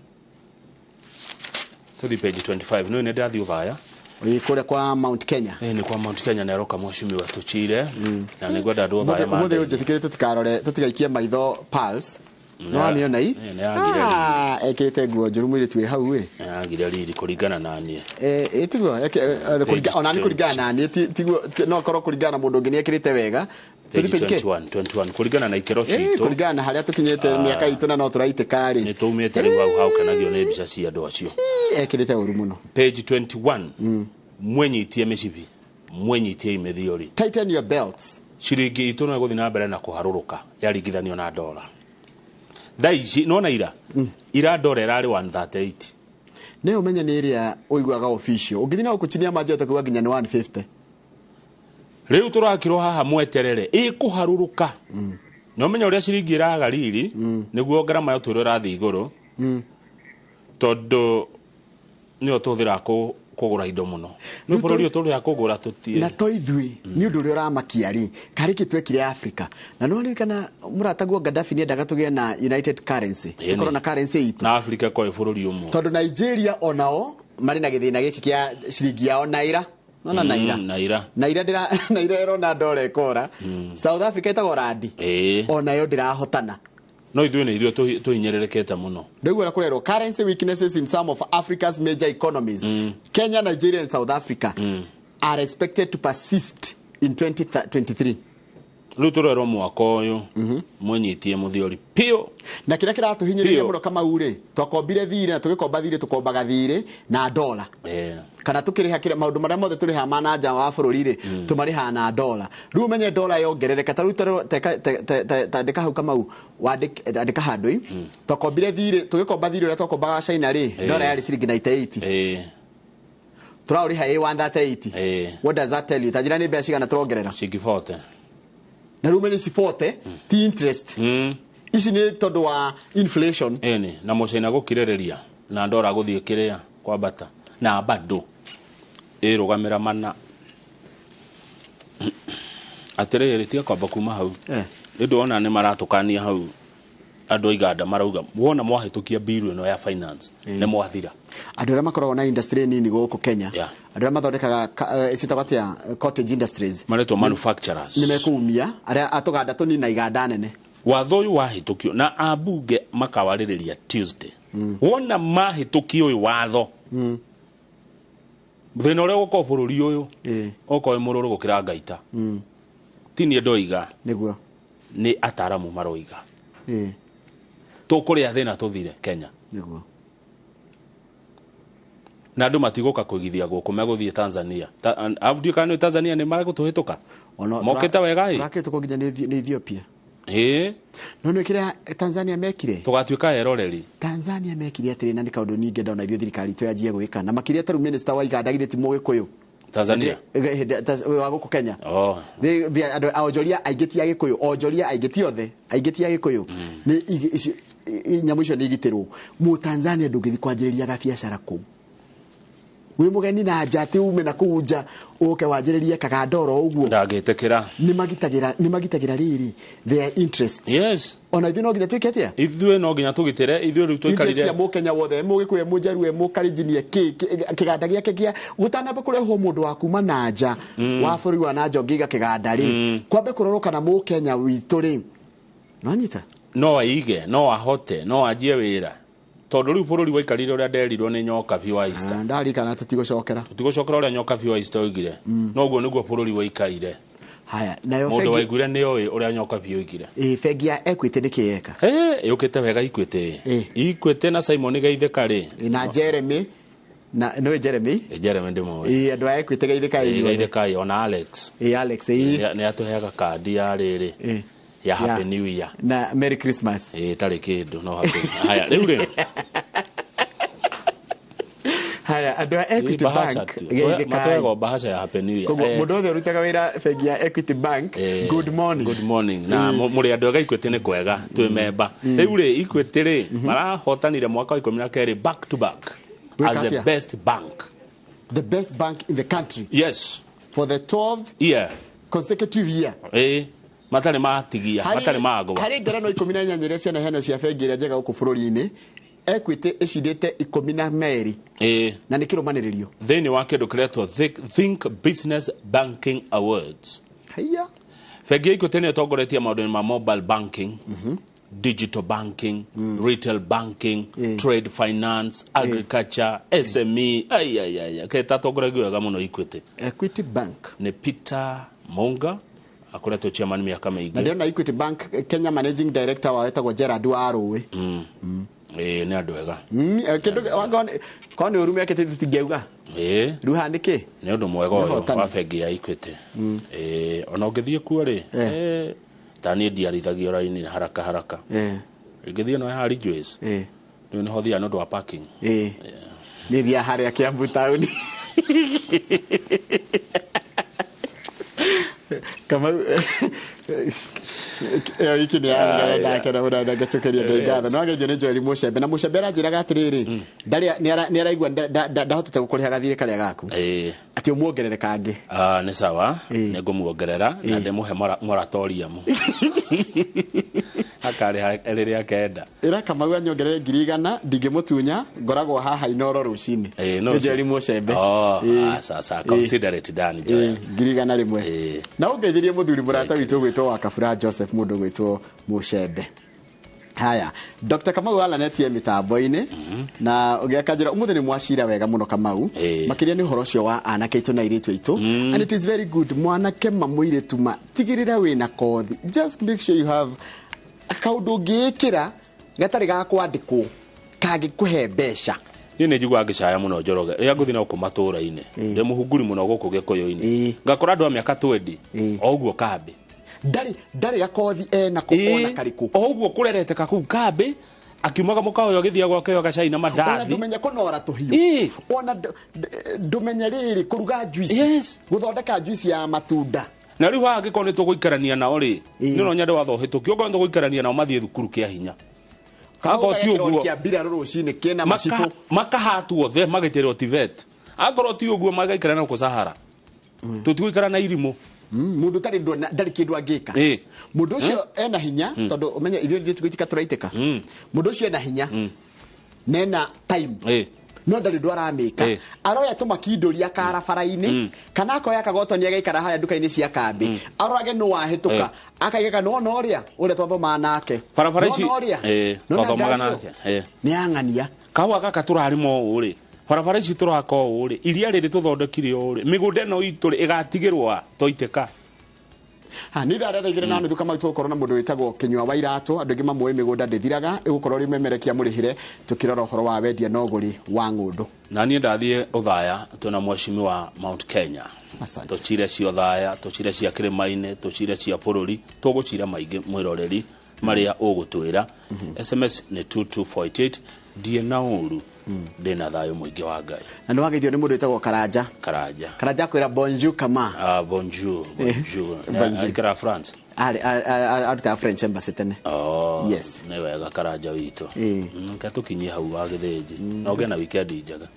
Tũthiĩ page 25 nĩ nĩ ndathiĩ ũbaya. Kũrĩa kwa Mount Kenya. Nĩ kwa Mount Kenya nĩ aroka mheshimiwa Tuchire na nĩ ngwenda andũ othaya Ũmũthĩ ũnjĩtĩkĩrie tũtikarore tũtigaikie maitho Pulse. Nĩ wamĩona i? Nĩ yagire riri. Ekĩrĩte nguo njũru mũirĩtu wĩ hau ĩ. Nĩ yagire riri kũringana na niĩ. Tiguo ona nĩ kũringana na niĩ tiguo no korwo kũringana na mũndũ ũngĩ nĩ ekĩrĩte wega. Page 21 kũringana na ikĩro citũ. Kũringana na harĩa tũkinyĩte mĩaka itũ na no tũraitĩka rĩ. Nĩ tũumĩte rĩu hau haukenagio nĩ mbica cia andũ acio. Ekĩrĩte ũru mũno. Page 21. Mwenyitie mĩcibi mwenyitie imethiori. Tighten your belts. Ciringi itũ no ĩgũthiĩ na mbere na kũharũrũka yaringithanio na dola. Thaa ici nona ira ira dola ĩrarĩ 138. Nĩ ũmenye nĩ ĩrĩa ũiguaga official. Ũngĩthiĩ na gũkũ chini ya manjota kuga nginya nĩ 150. Rĩu tũrakĩrwo haha mweterere ĩkũharũrũka. Nĩ ũmenye ũrĩa ciringi ĩraga riri nĩguo ngarama ya ũtũũro ĩrathiĩ igũrũ tondũ nĩyo tũhũthĩraga kũgũra indo mũno. Nĩ bũrũri ũyũ tũrĩa kũgũra tũtie. Na to ithuĩ nĩ ũndũ ũrĩa ũramakia rĩ karĩ kĩ twekire Africa. Na no ririkana mũrataguo Gaddafi nĩ endaga tũgĩe na United Currency. Tũkorwo na currency itũ. Na Africa kwa bũrũri ũmwe. Tondũ Nigeria onao marĩ na gĩthĩna gĩkĩ kĩa ciringi yao naira. Nona naira. Naira. Naira ndĩra naira ĩrona dola ĩkora. South Africa ĩtagwo randi. Onayo ndĩrahotana. No ithuĩ nĩ ithuĩ tũhinyĩrĩrĩkĩte mũno. Ndĩguo ũrĩa kũrerwo currency weaknesses in some of Africa's major economies. Kenya, Nigeria and South Africa are expected to persist in 2023. Rĩu tũrerwo mwaka ũyũ mwenyitie mũthiori piũ. Na kĩrĩa kĩratũhinyĩrĩria mũno Kamau rĩ twakombire thirĩ na tũgĩkomba thirĩ tũkombaga thirĩ na dola. Kana tukĩrĩha kĩrĩa maũndũ marĩa mothe tũrĩhaga ma na nja wa bũrũri rĩ tũmarĩhaga na dola. Rĩu ũmenye dola yongerereka ta rĩu tandĩka hau Kamau andĩka handũ i twakombire thirĩ tũgĩkomba thirĩ ũrĩa twakombaga China rĩ dola yarĩ ciringi 98. Tũraũrĩha ĩ 138. What does that tell you? Ta njĩra nĩ mbeca cigana tũrongerera? Ciringi 40. Na rĩu ũmenye ici 40 ti interest. Ici nĩ tondũ wa inflation. Ĩni na mũcaina gũkirĩrĩria na dola gũthiĩ kĩrĩa kwambata na bado ĩrũgamĩra mana. Atĩrĩrĩ tiga kwamba kuma hau. Nĩ ndona nĩ maratũkania hau andũ a iganda marauga wona mwahĩtũkia bill ĩno ya finance nĩ mwathira. Andũ arĩa makoragwo na industry nini gũkũ Kenya andũ arĩa mathondekaga ciĩtagwo atĩa cottage industries maretwo manufacturers nĩ mekũumia arĩa atũganda tũnini na iganda nene. Watho ũyũ wahĩtũkio na ambunge makawarĩrĩria Tuesday. Wona mahĩtũkio ũyũ watho thĩna ũrĩa ũgũkorwo bũrũri ũyũ ũkorwo wĩ mũrũrũ gũkĩra ngaita. Ti niĩ ndoiga. Nĩguo. Nĩ ataramu maroiga. Tũkũrĩa thĩna tũthire Kenya. Nĩguo. Na andũ matigũka kũigithia gũkũ megũthiĩ Tanzania. Ndiũĩ kana nĩ Tanzania nĩ maregũtũhĩtũka. Mokĩte wega ĩ. Tũrakĩhĩtũkwo nginya nĩ Ethiopia. No nĩ kĩrĩa Tanzania mekire. Tũgatuĩka eroreri. Tanzania mekire atĩrĩ na nĩ kaũndũ ningĩ ndona ithuĩ thirikari itũ yanjie gwĩka na makĩria ta rĩu minister wa iganda githĩ ti Mũgĩkũyũ. Tanzania. Wa gũkũ Kenya. Andũ onjoria aingĩ ti Agĩkũyũ, onjoria aingĩ ti othe, aingĩ ti Agĩkũyũ. Nĩ nyamũ icio nĩ igitĩrwo. Mũtanzania ndũngĩthiĩ kwanjĩrĩria gabiacara kũu. Wĩ mũgeni na nja atĩ ume na kũu nja ũke wanjĩrĩrie kaganda oro ũguo. Ndangĩtĩkĩra. Nĩ magitagĩra rĩrĩ their interests. Yes. Ona ithuĩ no nginya twĩke atĩa? Ithuĩ no nginya tũgitĩre, ithuĩ rĩu tũikarire. Interest cia Mũkenya wothe, Mũgĩkũyũ, Mũjaruo, Mũkalenjin, kĩganda gĩake gĩa gũtanamba kũrehwo mũndũ wa kuma na nja wa bũrũri wa na nja ũngĩiga kĩganda rĩ, kwambe kũrorwo kana Mũkenya witũ rĩ. Nĩwanyita? No aige, no ahote, no anjie wĩra. Tondũ rĩu bũrũri waikarire ũrĩa nderirwo nĩ Nyokabi wa Easter. Ndarikana tũtigũcokera. Tũtigũcokera ũrĩa Nyokabi wa Easter oigire. Noguo nĩguo bũrũri waikaire. Haya, nayo Mũndũ bengi waiguire nĩ oĩ ũrĩa Nyokabi oigire. Bengi ya Equity nĩ kĩ yeka? Yũkĩte wega Equity. Equity na Simon Geithĩka rĩ. Na Jeremy na nĩ Jeremy? Jeremy ndĩmũĩ. Andũ a Equity Geithĩka inyuothe. Geithĩka ona Alex. Alex. Nĩ atũheaga kandi ya rĩrĩ. Ya Happy New Year. Na Merry Christmas. Tarĩ kĩndũ no happy. Haya, rĩu rĩ. Haya, andũ a Equity Bank geithĩkai. Matwego bahasha ya Happy New Year. Koguo mũndũ wothe ũrutaga wĩra bengi ya Equity Bank, good morning. Good morning. Na mũrĩ andũ ega Equity nĩ kwega, twĩ memba. Rĩu rĩ, Equity rĩ, marahotanire mwaka wa 12 back to back as the best bank. The best bank in the country. Yes. For the 12th year. Consecutive year. Matarĩ matigia, matarĩ magwa. Harĩ ngerano 18 iria cianaheanwo cia bengi ĩrĩa njega gũkũ bũrũri-inĩ, Equity ĩcindĩte 12. Na nĩ kĩrũmanĩrĩrio. Thĩinĩ wa kĩndũ kĩretwo Think Business Banking Awards. Haiya. Bengi ya Equity nĩ ĩtongoretie maũndũ-inĩ ma mobile banking, digital banking, retail banking, trade finance, agriculture, SME. Ai ai ai. Ketatongoragia wega mũno Equity. Equity Bank. Nĩ Peter Munga akoretwo chairman miaka mĩingĩ. Na ndĩrona Equity Bank Kenya Managing Director wa wetagwo Gerard Warũĩ. Nĩ andũ ega. Kĩndũ korwo nĩ ũru mekĩte tũtingĩauga. Rĩu haha nĩ kĩ? Nĩ ũndũ mwega ũyũ wa bengi ya Equity. Ona ũngĩthiĩ kuo rĩ, ta niĩ ndiarithagio raini haraka haraka. Ingĩthiĩ no harĩ Joyce. Rĩu nĩho thiaga nĩ ũndũ wa parking. Niĩ thiaga harĩa Kiambu taũni. Kamau ĩyo iki nĩ ndakena mũno na ngacokeria Ngai ngatho. No ageithio nĩ Joel Mũcembe na Mũcembe aranjĩraga atĩrĩrĩ, nĩ araigua ndahotete gũkũrĩha gathirĩ karĩa gaku. Atĩ ũmuongerere kangĩ. Nĩ sawa, nĩ ngũmuongerera na ndĩmũhe moratorium. Akarĩha rĩrĩa akenda. Ĩra Kamau anyongerere 100,000 ndingĩmũtunya, ngoragwo haha Inooro rũcinĩ. Nĩ Joel Mũcembe. Sasa consider it done, Joel. 100,000. Na ũngeithirie mũthuri mũrata witũ gwĩtwo wa Kabura Joseph mũndũ gwĩtwo Mũcembe. Haya, Dr. Kamau alanetie mitambo-inĩ na ũgĩakanjĩra ũmũthĩ nĩ mwacira wega mũno Kamau, makĩria nĩ ũhoro ũcio wa anake aitũ na airĩtu aitũ. And it is very good mwanake ma mũirĩtu ma tigĩrĩra wĩna kothi, just make sure you have kaũndũ ũngĩĩkĩra gatarĩ ga kwandĩkwo kangĩkũhe mbeca. Niĩ nĩ njiguaga ngĩcaya mũno Njoroge rĩrĩa ngũthiĩ na gũkũ matũũra-inĩ, ndĩ mũhunguri mũno gũkũ Gĩkũyũ-inĩ, ngakora andũ a mĩaka 20 o ũguo kambĩ ndarĩ gakothi enako ona karĩkũ, o ũguo kũrereteka kũu kambĩ, akiumaga mũkawa ũyũ agĩthiĩ gwake ũyũ gacai na mandathi. Ona ndũmenye kũnora tũhiũ, ona ndũmenye rĩrĩ kũruga juice, gũthondeka juice ya matunda. Na rĩu haha angĩkorwo nĩ tũgũikarania nao rĩ, nĩ no nyende watho ũhĩtũkio, okorwo nĩ tũgũikarania nao mathiĩ thukuru kĩa hinya. Akorwo ti ũguo makahatwo othe magĩtĩrwo TVET, akorwo ti ũguo magaikara na gũkũ Sahara, tũtigũikara na irimũ. Mũndũ ũtarĩ ndarĩ kĩndũ angĩka. Mũndũ ũcio ena hinya, tondũ ũmenye ithuĩ ithuĩ tũgũitika tũraitĩka. Mũndũ ũcio ena hinya na ena time, no ndarĩ ũndũ aramĩka. Aroya tũmakindũri akara bara-inĩ, kana akoya kagotoni agaikara harĩa nduka-inĩ cia kambĩ, arorage nũ wahĩtũka, akaigaga nĩwona ũrĩa ũrĩa twathomaga nake, barabara ici twathomaga nake nĩ ang'ania. Kahũa gaka tũrarĩma ũũ rĩ, barabara ici tũraka ũũ rĩ, iria rĩrĩ tũthondekire ũũ rĩ, mĩgũnda ĩno itũ rĩ ĩgatigĩrwo a twaitĩka. Nĩ ithaa rĩa 2:30 Kamau tũgũkorwo na mũndũ wĩtagwo Kĩnyua wa Iratũ, andũ aingĩ mamũĩ mĩgũnda ndĩthiraga, ĩgũkorwo rĩ memerekia mũrĩhĩre tũkĩrora ũhoro wa wendia na ũgũri wa ng'ũndũ. Na niĩ ndathiĩ Othaya twĩna mwecimi wa Mount Kenya. Tũcire cia Othaya, tũcire cia kĩrĩma-inĩ, tũcire cia bũrũri, tũgũcira maingĩ mwĩroreri marĩa ũgũtwĩra. SMS nĩ 22488. Ndiĩ na ũru, ndĩ na thayũ mũingĩ wa Ngai. Na nĩ wageithio nĩ mũndũ wĩtagwo Karanja. Karanja akwĩra bonjour Kama. Bonjour, bonjour. Aikara France. Arutaga French embassy tene. Yes. Nĩ wega Karanja witũ. Ke tũkinyie hau wa Gĩthĩnji. Na ũgĩe na weekend njega.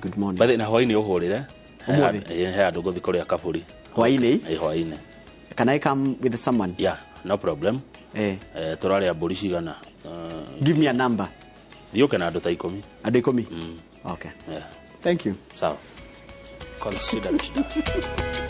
Good morning. Bathi na hwaĩ-inĩ ũhũrĩre. Ũmũthĩ? He andũ ngũthiĩ kũrĩa kabũri. Hwaĩ-inĩ? Hwaĩ-inĩ. Can I come with someone? Yeah, no problem. Tũrarĩa mbũri cigana? Give me a number. Thiũke na andũ ta 10. Andũ 10? Okay. Yeah. Thank you. Sawa. Consider it.